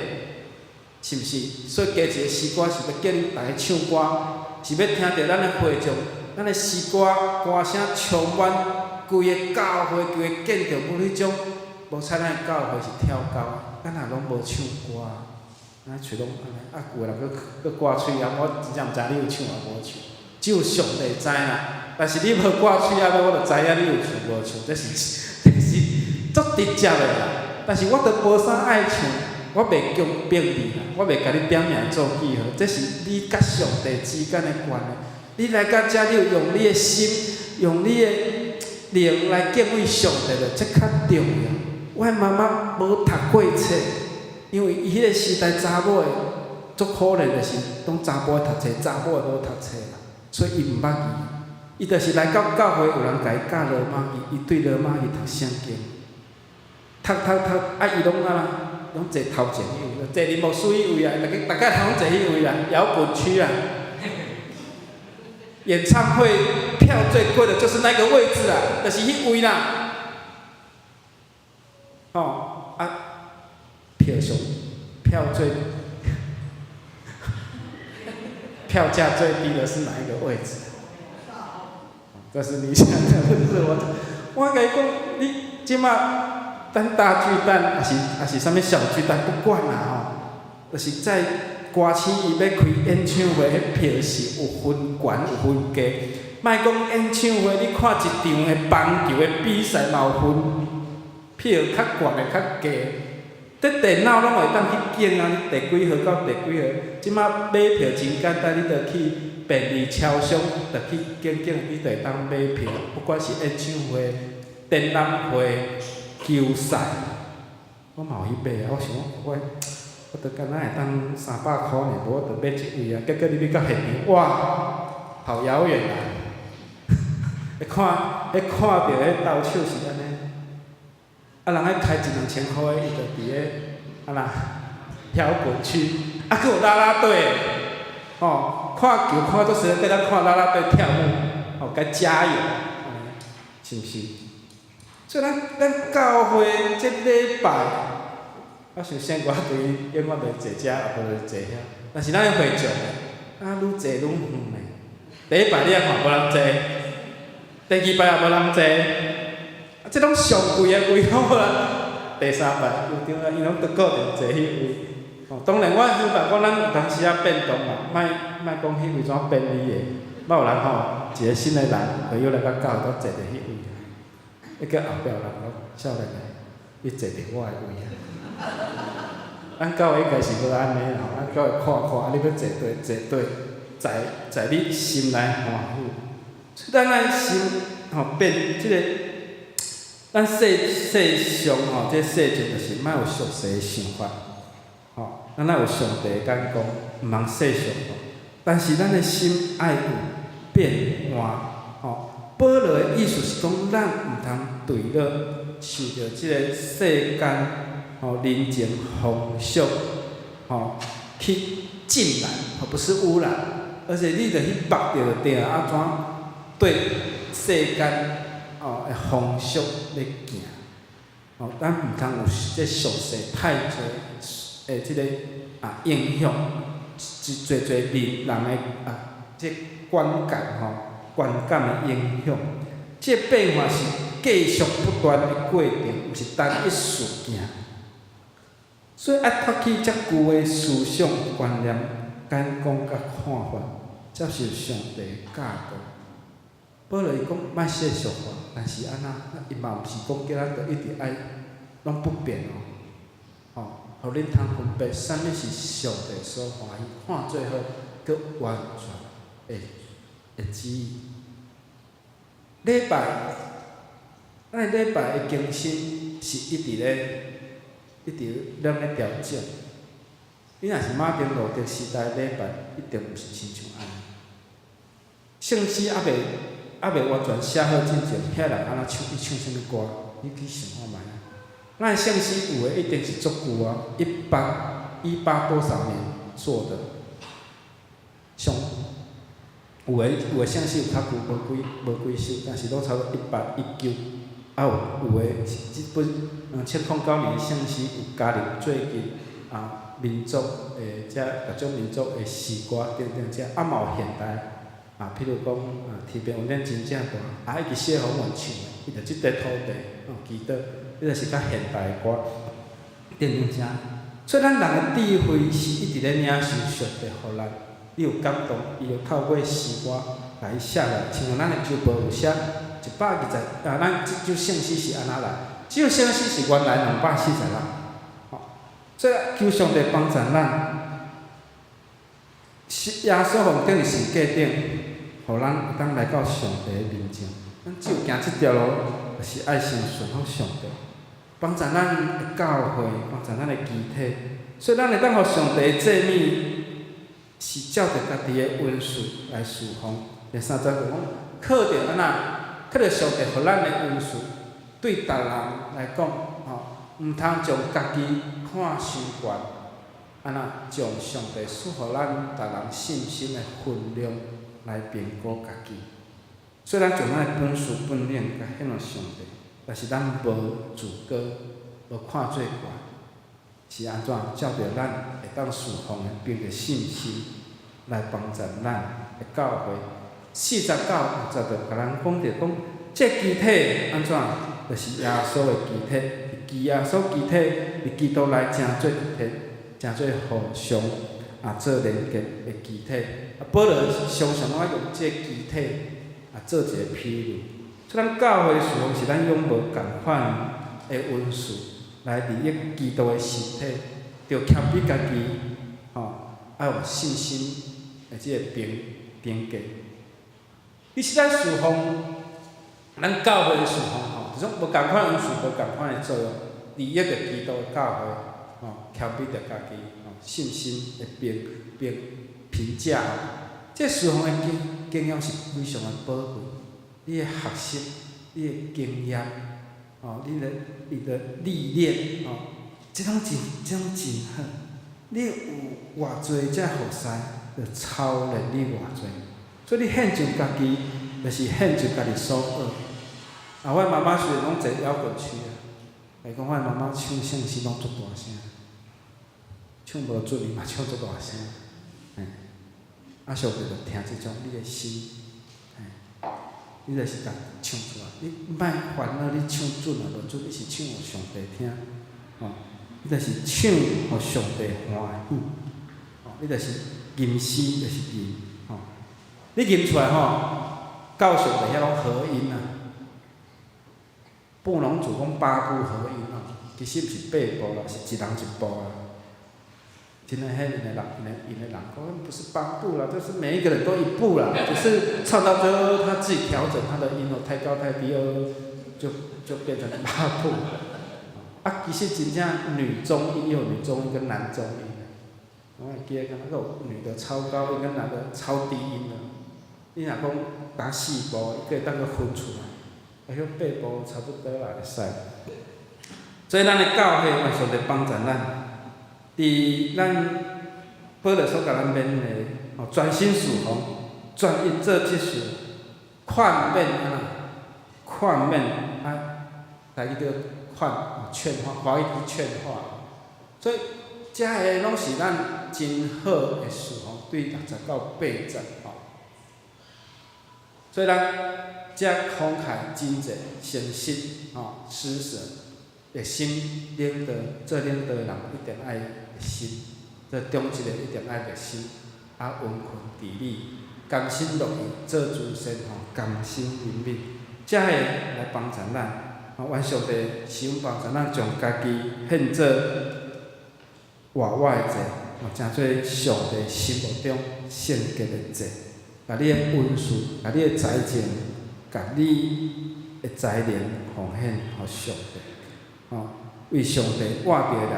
是毋是？所以加一个詩歌是欲叫恁逐家唱歌，是欲聽著咱的會眾，咱的詩歌歌聲充滿規个教會，規个建築物彼種，無彩咱的教會是跳高，咱若攏無唱歌，咱喙攏按呢，啊有的人閣閣掛喙罨，我真正毋知你有唱抑無唱，只有上帝知啦。但是你無掛喙罨，我就知影你有唱無唱，這是足直接的啦。但是我都無啥愛唱，我袂強迫你啦，我袂共你點名做記號，這是你佮上帝之間的關係。你來到遮，你有用你的心，用你的靈來敬畏上帝的，這較重要。我的媽媽無讀過冊，因為伊彼个時代查某的足可憐，就是講查埔的讀冊，查某的無讀冊啦，所以伊毋捌字。伊就是來到教會，有人共伊教羅馬字，伊對羅馬字讀聖經，讀讀讀，啊伊攏按怎？攏坐頭前彼位，坐林牧師彼位啊，逐家逐家攏坐彼位啊，搖滾區啊。演唱會票最貴的就是那個位置啊，就是彼位啦。吼啊，票上票最票價最低的是哪一個位置？這是你想的，不是我。我共伊講，你這馬咱大巨蛋，抑是啥物小巨蛋，不管啦吼，就是在歌星伊欲開演唱會，彼票是有分懸有分低。莫講演唱會，你看一場的棒球的比賽嘛有分票較懸的較低。佇電腦攏會當去揀啊，你第幾號到第幾號。這馬買票真簡單，你著去便利超商，著去揀揀，你就會當買票。不管是演唱會、展覽會、球賽，我嘛有去買啊。我想講，我著敢若會當300箍爾，無我著買一位啊。結果你欲到現場，哇，好遙遠啊！彼看，彼看著彼投手是按呢，啊人彼開一兩千箍的，伊就佇咧按怎搖滾區，啊閣有啦啦隊，吼，看球看足濟，閣當看啦啦隊跳舞，吼，共加油，是毋是？所以咱教會這禮拜，我想聖歌隊永遠著坐遮，無就坐遐。但是咱的會眾，啊，愈坐愈遠呢。第一排你也看無人坐，第二排也無人坐，啊，這攏上貴的位攏無人。第三排有當啊，伊攏都固定坐彼位。吼，當然我希望講咱有當時仔變動嘛，莫莫講彼位怎便利的，捌有人吼，一個新的人，會友來到教會都坐佇彼位。彼個後壁有人講，少年的，你坐佇我的位啊。咱教會應該是無按呢吼，咱教會看看，啊，你欲坐佗坐佗，在你心內歡喜。所以咱愛心吼變這個，咱世世上吼，這世上就是莫有俗世的想法，吼，咱愛有上帝的眼光，毋通世俗吼。但是咱的心愛有變換，吼。保羅的意思是講，咱毋通墜落受著這個世間吼人情風俗吼去浸染，吼不是污染，而且你著去縛著對啊，按怎對世間吼的風俗咧行，吼，咱毋通有這俗世太濟的這個啊影響，一濟濟人人的啊這觀感吼。觀感的影響，這個變化是繼續不斷的過程，毋是單一事件。所以愛脫去遮舊的思想觀念、眼光佮看法，接受上帝的教導。保羅伊講莫世俗化，但是按怎？伊嘛毋是講叫咱著一直愛攏不變哦。吼，予恁通分別啥物是上帝所歡喜，看做好，閣完全的的旨意。禮拜，咱的禮拜的更新是一直咧，一直踮咧調整。你若是馬丁路德時代禮拜，一定毋是親像按呢。聖詩猶未完全寫好進前，遐人按怎唱？伊唱啥物歌？你去想看覓啊？咱的聖詩有的一定是足舊啊，一八多少年做的，上有的聖詩有較舊，無幾首，但是攏差不多18、19。啊有的是這本2009年聖詩有加入最近啊民族的這各種民族的詩歌等等這，啊嘛有現代啊，譬如講啊天邊恩典真正大，啊以及謝宏文唱的，伊就這塊土地哦祈禱，彼個是較現代的歌等等這。所以咱人的智慧是一直咧領受上帝予咱，你有感動，伊就透過詩歌來寫來，親像咱的周報有寫120啊，咱這首聖詩是按怎來？這首聖詩是原來246，吼，所以求上帝幫助咱，是耶穌奉釘十字架頂，予咱會當來到上帝的面前。咱只有行這條路，就是愛先順服上帝，幫助咱的教會，幫助咱的肢體，所以咱會當予上帝的祭物。是照著家己的恩賜來事奉。第三節就講，靠著按怎，靠著上帝予咱的恩賜，對逐人來講，吼，毋通將家己看傷懸，按怎將上帝賜予咱逐人信心的分量來評估家己。雖然將咱的本事本領共獻予上帝，但是咱無自高，無看做懸，是按怎照著咱會當事奉的，憑著信心來幫助咱的教會。4節到5節就共咱講著講，這肢體按怎，就是耶穌的肢體，耶穌肢體佇基督內成做一體，成做互相啊做連結的肢體。啊，保羅常常愛用這肢體啊做一個比喻。所以咱教會事奉是咱用無仝款的恩賜來利益基督的身體，著謙卑家己，吼，愛有信心的這个評評價。其實咱事奉，咱教會的事奉吼，這種無仝款恩賜，無仝款的作用，利益著基督的教會，吼，謙卑著家己，吼，信心的評評評價吼，這事奉的經經驗是非常的寶貴。你的學習，你的經驗，吼，你的歷練，吼，這攏真，這攏真好。你有偌濟這服侍，就操練你偌濟。所以你獻上家己，就是獻上家己所學。啊，我媽媽雖然攏坐搖滾區啊，來講我媽媽唱聖詩攏足大聲，唱無準伊嘛唱足大聲，嘿。啊，上帝就聽這種你的心，嘿，你就是共唱出來，你莫煩惱你唱準抑無準，你是唱予上帝聽，吼，你就是唱予上帝歡喜，吼，你就是吟詩就是吟，吼，你吟出來吼，到上帝遐攏合音啊。布農族講八部合音吼，其實毋是八部啦，是一人一部啦。真的，彼𪜶的人，𪜶的人講不是八部啦，就是每一個人都一部啦，只是唱到最後他自己調整他的音哦，太高太低哦，就變成八部。啊，其實真正女中音有女中音跟男中音，我會記得講那個女的超高音跟男的超低音的，你若講打四部，伊閣會當閣分出來。啊，彼八部差不多啦，會使。所以咱的教會，願上帝幫助咱，佇咱保羅所共咱勉勵，吼，專心事奉，專一做執事，勸勉按怎？勸勉啊，台語叫勸，勸化，華語叫勸化。所以，這个攏是咱真好的事奉，對6節到8節吼。所以咱遮慷慨、貞節、誠實、吼施捨，熱心領導，做領導的人一定愛熱心，做長執的一定愛熱心，啊溫順治理，甘心樂意做慈善吼，甘心憐憫，遮个來幫助咱，吼願上帝賜阮幫助咱，將家己獻做活活的祭，吼，成做上帝心目中聖潔的祭。共你的恩賜，共你的才情，共你的才能奉獻予上帝，吼，為上帝活著的人，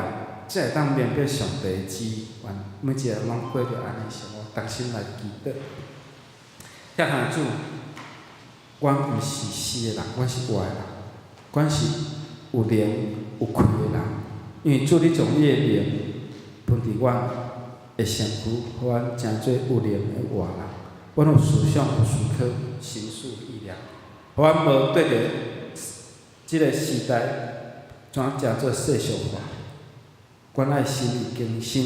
才會當明白上帝的旨意。願每一個人攏過著按呢生活，同心來祈禱。疼痛的主，阮毋是死的人，阮是活的人，阮是有靈有氣的人。因為主，你將你的靈分佇阮的身軀，予阮成做有靈的活人。阮有思想、有思考、心思意念，予阮無對著這个時代怎成做世俗化。阮愛心意更新，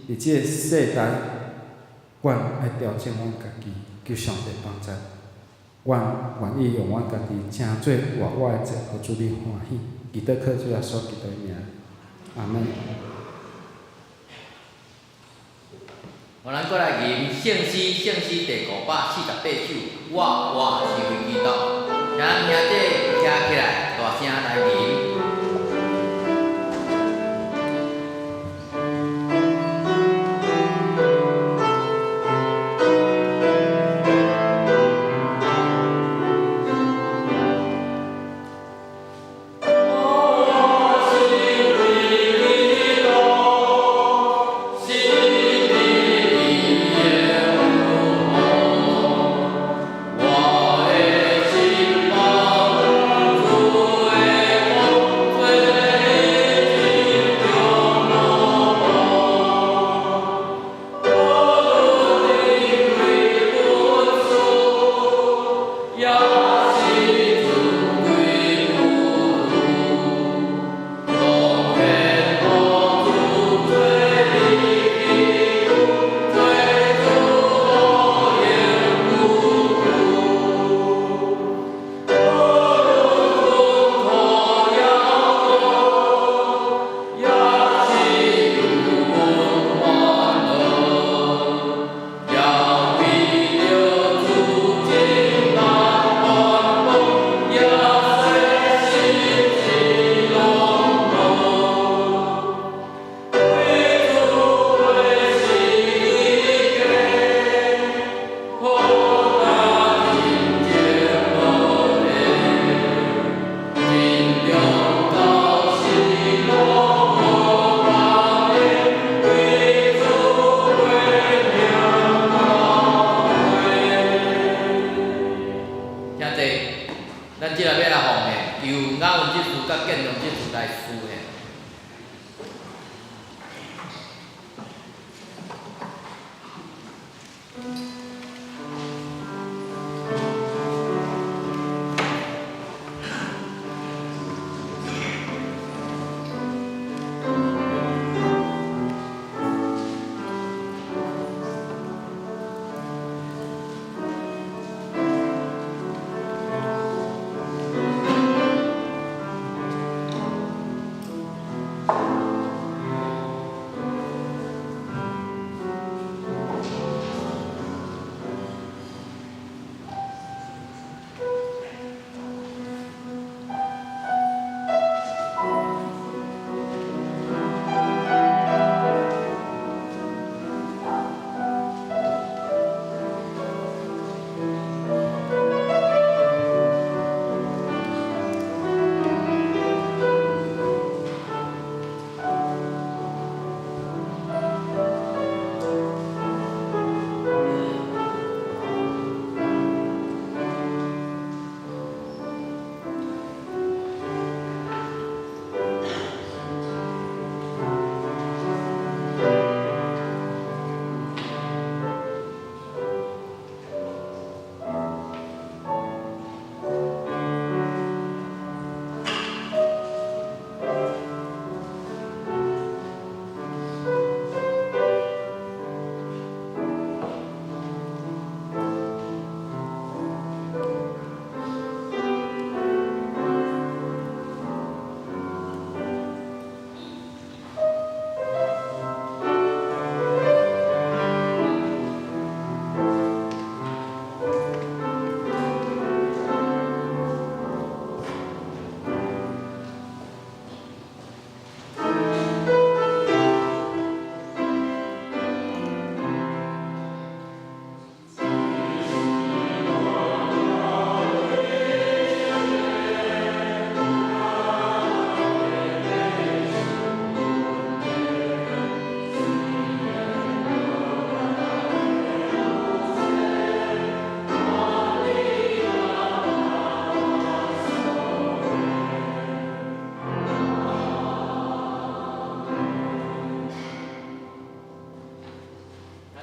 佇這个世代，阮愛調整阮家己，求上帝幫助。阮願意用阮家己成做活活的祭，予主你歡喜。祈禱靠主耶穌基督的名，阿門。予咱閣來吟聖詩，聖詩第548首，我活是為基督。請咱兄弟徛起來，大聲來吟。我是為基督，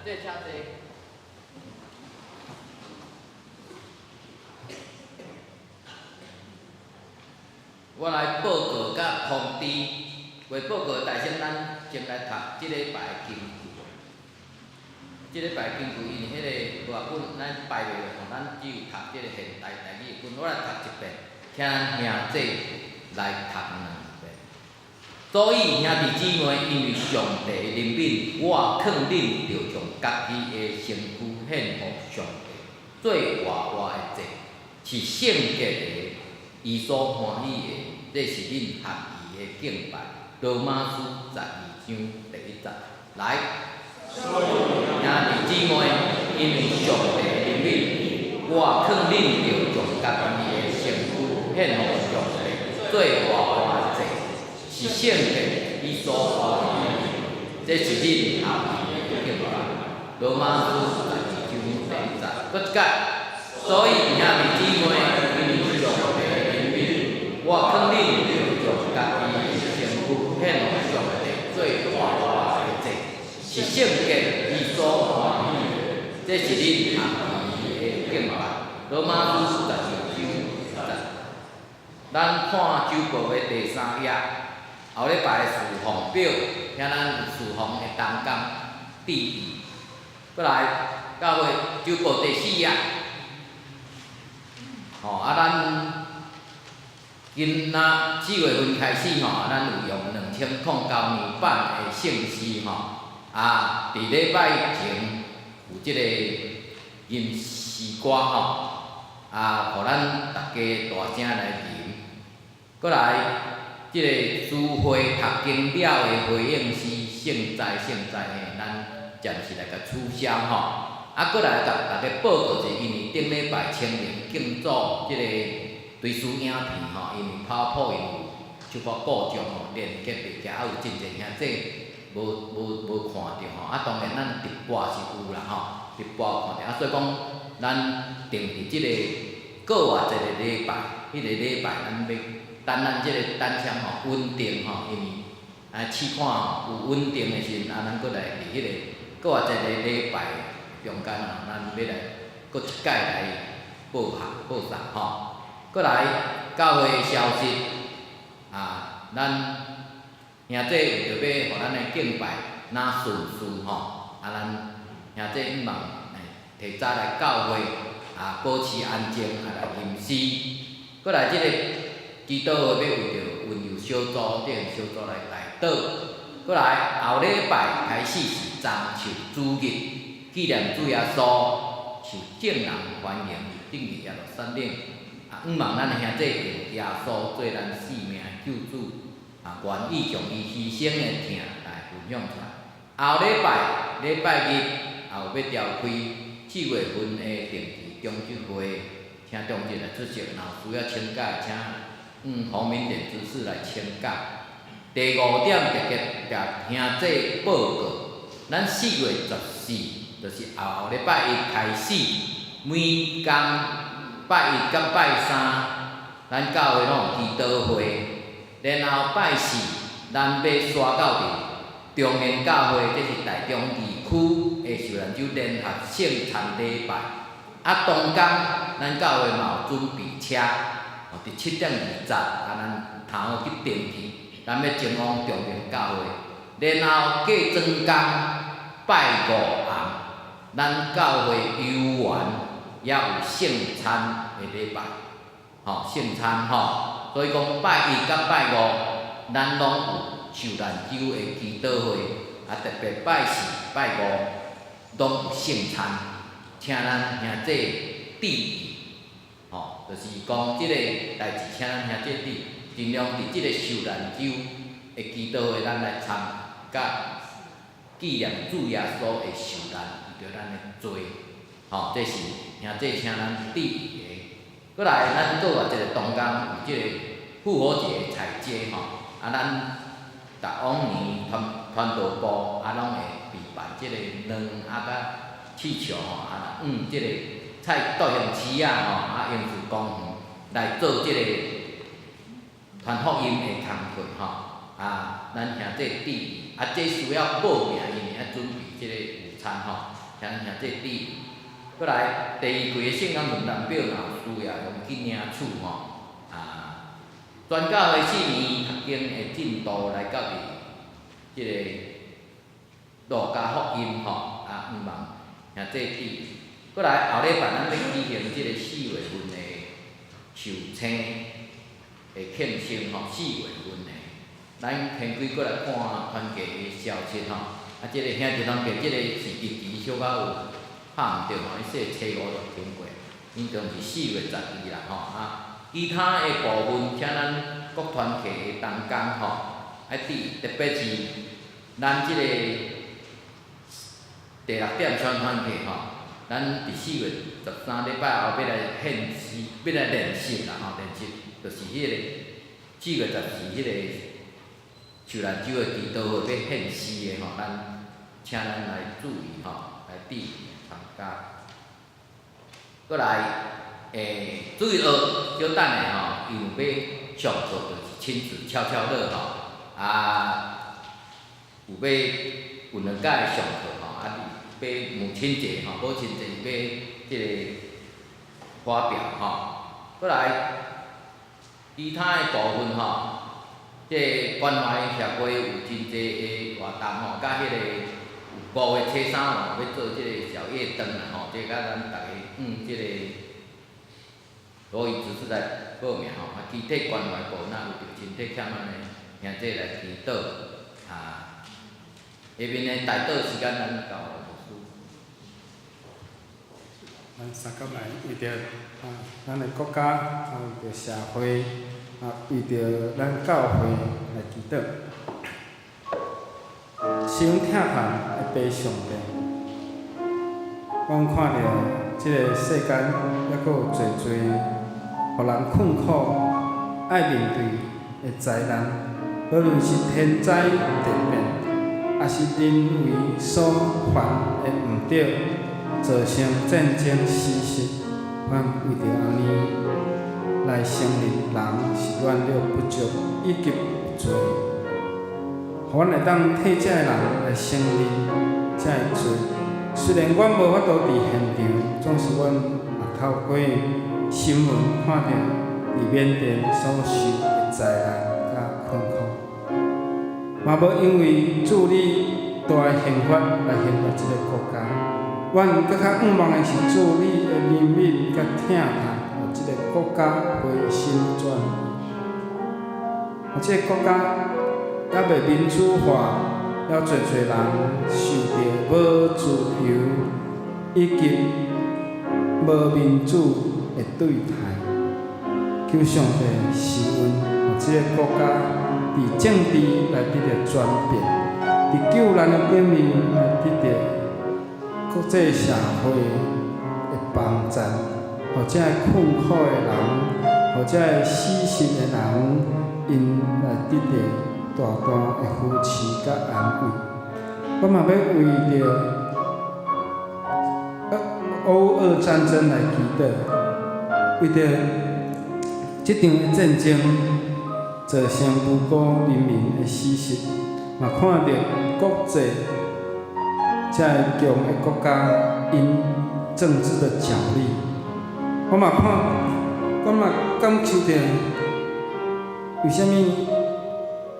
弟請坐。我來報告佮通知，未報告，大先咱先來讀這禮拜的經句。這禮拜經句因為彼个和合本咱排袂落吼，咱只有讀這个現代台語的本，我來讀一遍，請咱兄弟來讀兩遍。所以兄弟姊妹，因為上帝的憐憫，我勸恁著將家己的身軀獻予上帝，做活活的祭，是聖潔的，伊所歡喜的，這是恁合宜的敬拜。羅馬書12章第1節，來，兄弟姊妹，因為上帝的憐憫，我勸恁著將家己的身軀獻予上帝，做活活的祭，是聖潔，伊所歡喜的，這是恁合宜的敬拜。羅馬書12章第1節，閣一擺。所以兄弟姊妹，因為上帝的憐憫，我勸恁著將家己的身軀獻予上帝，做活活的祭，是聖潔，伊所歡喜的，這是恁合宜的敬拜。羅馬書12章1節。咱看周報的第三頁，後禮拜的事奉表，請咱有事奉的同工注意。閣來，教會周報第四頁。吼啊，咱今仔4月份開始吼，咱有用2009年版的聖詩吼，啊，佇禮拜前有這個吟詩歌吼，啊，予咱逐家大聲來吟。閣來，這個聚會讀經了的回應是聖哉聖哉的，咱暫時來共取消吼。啊，閣來共大家報告者，因為頂禮拜清明敬祖這個追思影片吼，因為 PowerPoint 有小可故障吼，連結袂起來，啊有真濟兄弟無看著吼。啊，當然咱直播是有啦吼，直播有看著，啊，所以講咱定佇這個閣外一个禮拜，彼个禮拜咱欲等咱這个單槍吼穩定吼，因為啊試看吼有穩定的時陣，啊咱閣來佇彼个閣外一个禮拜中間吼，咱欲來閣一擺來報學報送吼。閣來教會的消息啊，咱兄弟為著欲予咱的敬拜若順序吼，啊咱兄弟向望提早來教會啊，保持安靜啊來吟詩。閣來這個祈禱會欲為著雲遊小組這個小組來代禱。閣來後禮拜開始是棕樹主日，紀念主耶穌受眾人歡迎進入耶路撒冷。啊，向望咱兄弟用耶穌做咱性命救主，啊，願意將伊犧牲的疼來分享出來。後禮拜禮拜日也有欲召開4月份的定期中執會，請中執來出席，若有需要請假，請洪明典執事來請假。第五點特別共兄弟報告，咱4月14，就是後後禮拜一開始，每工拜一佮拜三，咱教會攏有祈禱會，然後拜四，咱欲徙到佇中研教會，這是台中二區的受難者聯合聖餐禮拜。啊，當工咱教會嘛有準備車，哦，佇7點20，啊，咱頭好去登記，咱欲前往中研教會。然後過轉工拜五暗，咱教會遊園也有聖餐的禮拜，吼，聖餐吼，所以講拜一佮拜五，咱攏有受難者的祈禱會，啊，特別拜四、拜五攏有聖餐，請咱兄弟注意，吼，就是講這個代誌，請咱兄弟注意，盡量佇這個受難者的祈禱會，咱來參加紀念主耶穌的受難，為著咱的罪，吼，這是兄弟請咱注意的。閣來，咱閣有一个同工有這個復活節的菜祭吼，啊，咱逐往年傳傳道部啊，攏會備辦這个卵啊，佮氣球吼，啊，這个菜桌興市仔吼，啊，榮樹公園來做這个傳福音的工課吼，啊，咱兄弟注意，啊，這需要報名，因為愛準備這个午餐吼。請兄弟注意。閣來第二季的聖安論壇表若有需要用去領取吼，啊，全教會四年讀經的進度來到佇這個路加福音吼，啊，向望兄弟注意。閣來後禮拜咱欲舉行這個4月份的壽星的慶生吼，四月份的，咱天開閣來看團契的消息吼，啊，這個兄弟團契這個是日期小可有拍毋著吼，伊說初五就經過，應當是4月12啦吼啊。其他的部分，請咱各團契的同工吼，愛注意，特別是咱這個第六點小團契吼，咱佇4月13禮拜後欲來獻詩，欲來練習啦吼，練習就是彼個4月14彼個受難週的祈禱會欲獻詩的吼，咱請咱來注意吼，來注意參加。閣來，注意學小等下吼，伊有欲上課就是親子悄悄樂吼，啊，有欲有兩屆上課吼，啊，欲母親節吼，母親節欲這個發表吼，閣來其他的部分吼，這個關懷協會有真濟的活動吼，佮彼個5月初三吼，欲做這個小夜燈啦吼，這個佮咱逐家這個羅伊執事來報名吼，啊，肢體關懷部若有著身體欠安的兄弟來祈禱，啊，下面的代禱時間咱交牧師。咱相共來為著啊，咱的國家啊，為著社會啊，為著咱教會來祈禱。傷疼痛的父上帝，阮看著這個世間猶閣有濟濟予人困苦、愛面對的災難，無論是天災地變，抑是人為所犯的毋對，造成戰爭死屍，阮為著按呢來承認人是軟弱不足以及有罪，予阮會當替這个人來承認這个罪。雖然阮無法度佇現場，總是阮也透過新聞看著佇緬甸所受的災難佮困苦，嘛無因為主你大的刑罰來刑罰這个國家。阮閣較向望的是主你的憐憫佮疼痛，予這个國家回心轉意。予這个國家猶未民主化，猶濟濟人受著無自由以及無民主的對待。求上帝施恩，予這个國家佇政治來得著轉變，佇救難的頂面來得著國際社會的幫贊，予這个困苦的人，予這个死實的人，𪜶來得著大大的扶持佮安慰。我嘛欲為著烏俄戰爭來祈禱，為著這場的戰爭造成無辜人民的死實，嘛看著國際這个強的國家𪜶政治的角力，我嘛看，我嘛感受著，為啥物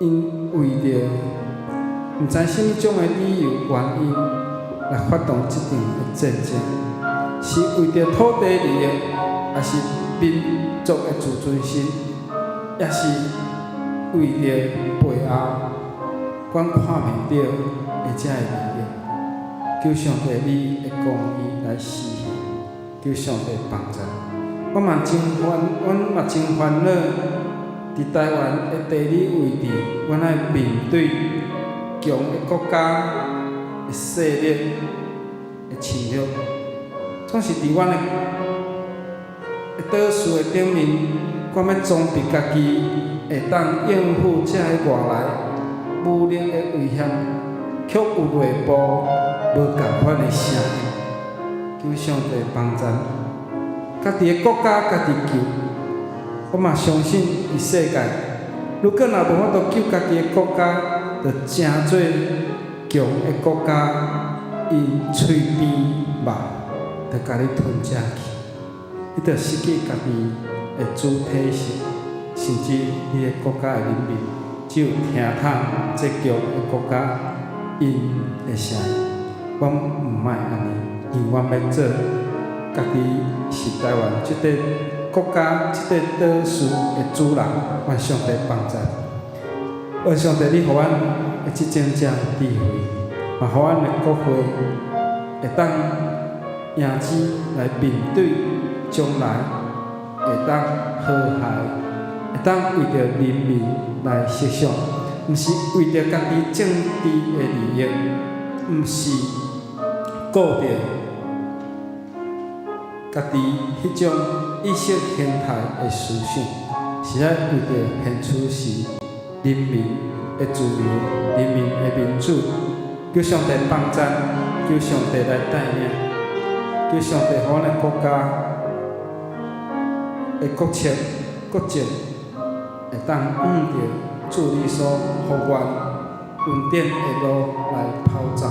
𪜶為著毋知啥物種的理由原因來發動這場的戰爭，是為著土地利益，抑是民族的自尊心，抑是為著背後阮看袂著的這个利益？求上帝你的公義來施行，求上帝幫助。我嘛真煩，阮嘛真煩惱，佇台灣的地理位置，阮愛面對強的國家的勢力的侵略，總是佇阮的島嶼的頂面，阮欲裝備家己，會當應付這个外來武力的威脅，卻有內部無仝款的聲音。求上帝幫助，家己的國家家己救。我嘛相信佇世界，如果若無法度救家己的國家，就成做強的國家 𪜶喙邊肉就共你吞食去，你就失去家己的主體性，甚至你的國家的人民，只有聽筒這強的國家𪜶的聲音。阮毋愛按呢，因為阮欲做家己是台灣這个國家、這個島嶼的主人。願上帝幫助，願上帝你予阮的執政者有智慧，嘛予阮的國會會當贏錢來面對將來，會當和諧，會當為著人民來設想，毋是為著家己政治的利益，毋是顧著家己彼種意識形態的思想，是愛為著現此時人民的自由、人民的民主，求上帝幫贊，求上帝來帶領，求上帝予阮的國家的國策、國政會當按著主你所予阮恩典的路來跑走，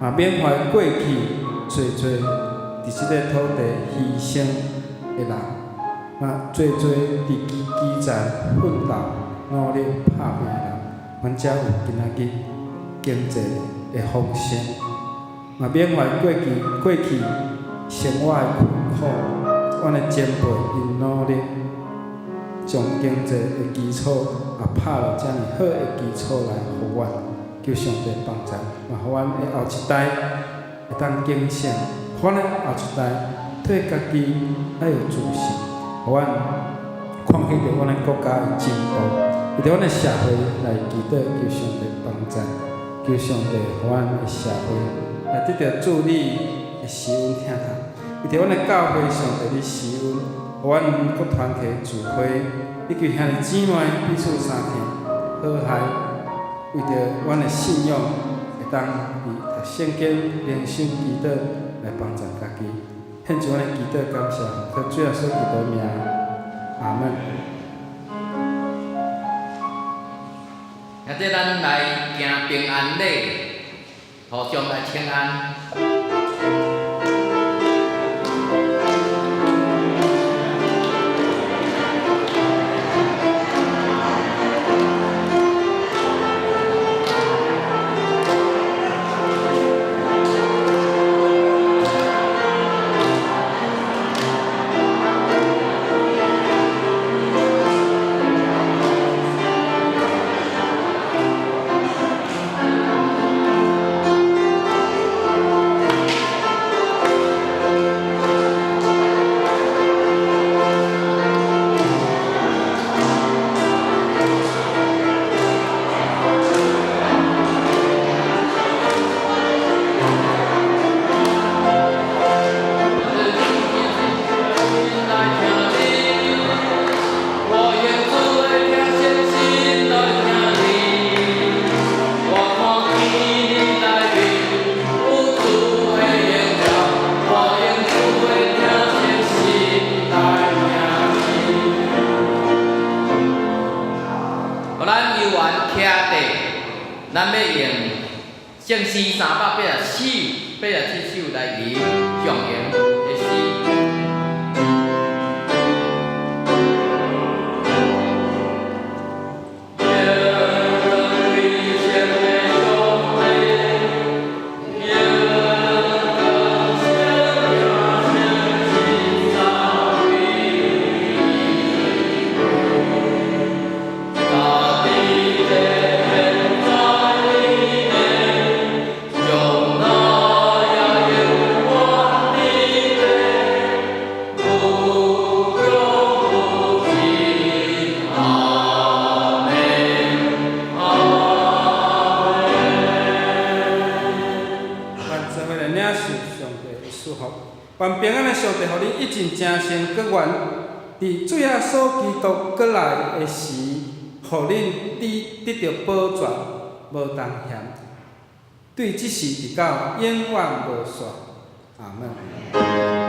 嘛緬懷過去濟濟佇這个土地犧牲的人，嘛濟濟佇基層奮鬥、努力拍拚的人，阮才有今仔日經濟的豐盛。嘛緬懷過去生活的困苦，阮的前輩𪜶努力，將經濟的基礎也拍落遮爾好的基礎來予阮，求上帝幫助，嘛予阮的後一代會當警醒，予阮的後一代對家己愛有自信，予阮看見著阮的國家的進步，為著阮的社會來祈禱，求上帝幫助，求上帝予阮的社會來得著主你的施恩疼痛，為著阮的教會，上帝你施恩，予阮各團體聚會，以及兄弟姊妹彼此相疼和諧，為著阮的信仰會當佇讀聖經、靈修、祈禱來幫助家己。獻上阮的祈禱感謝，奉主耶穌基督名，阿門。現在咱來行平安禮，互相來請安。咱猶原徛佇，咱欲用聖詩384、87首來吟上榮的詩。願平安的上帝，予恁一盡誠誠閣願，佇主耶穌基督閣來的時，予恁得著保全，無重嫌。對這時直到永遠無煞。阿門。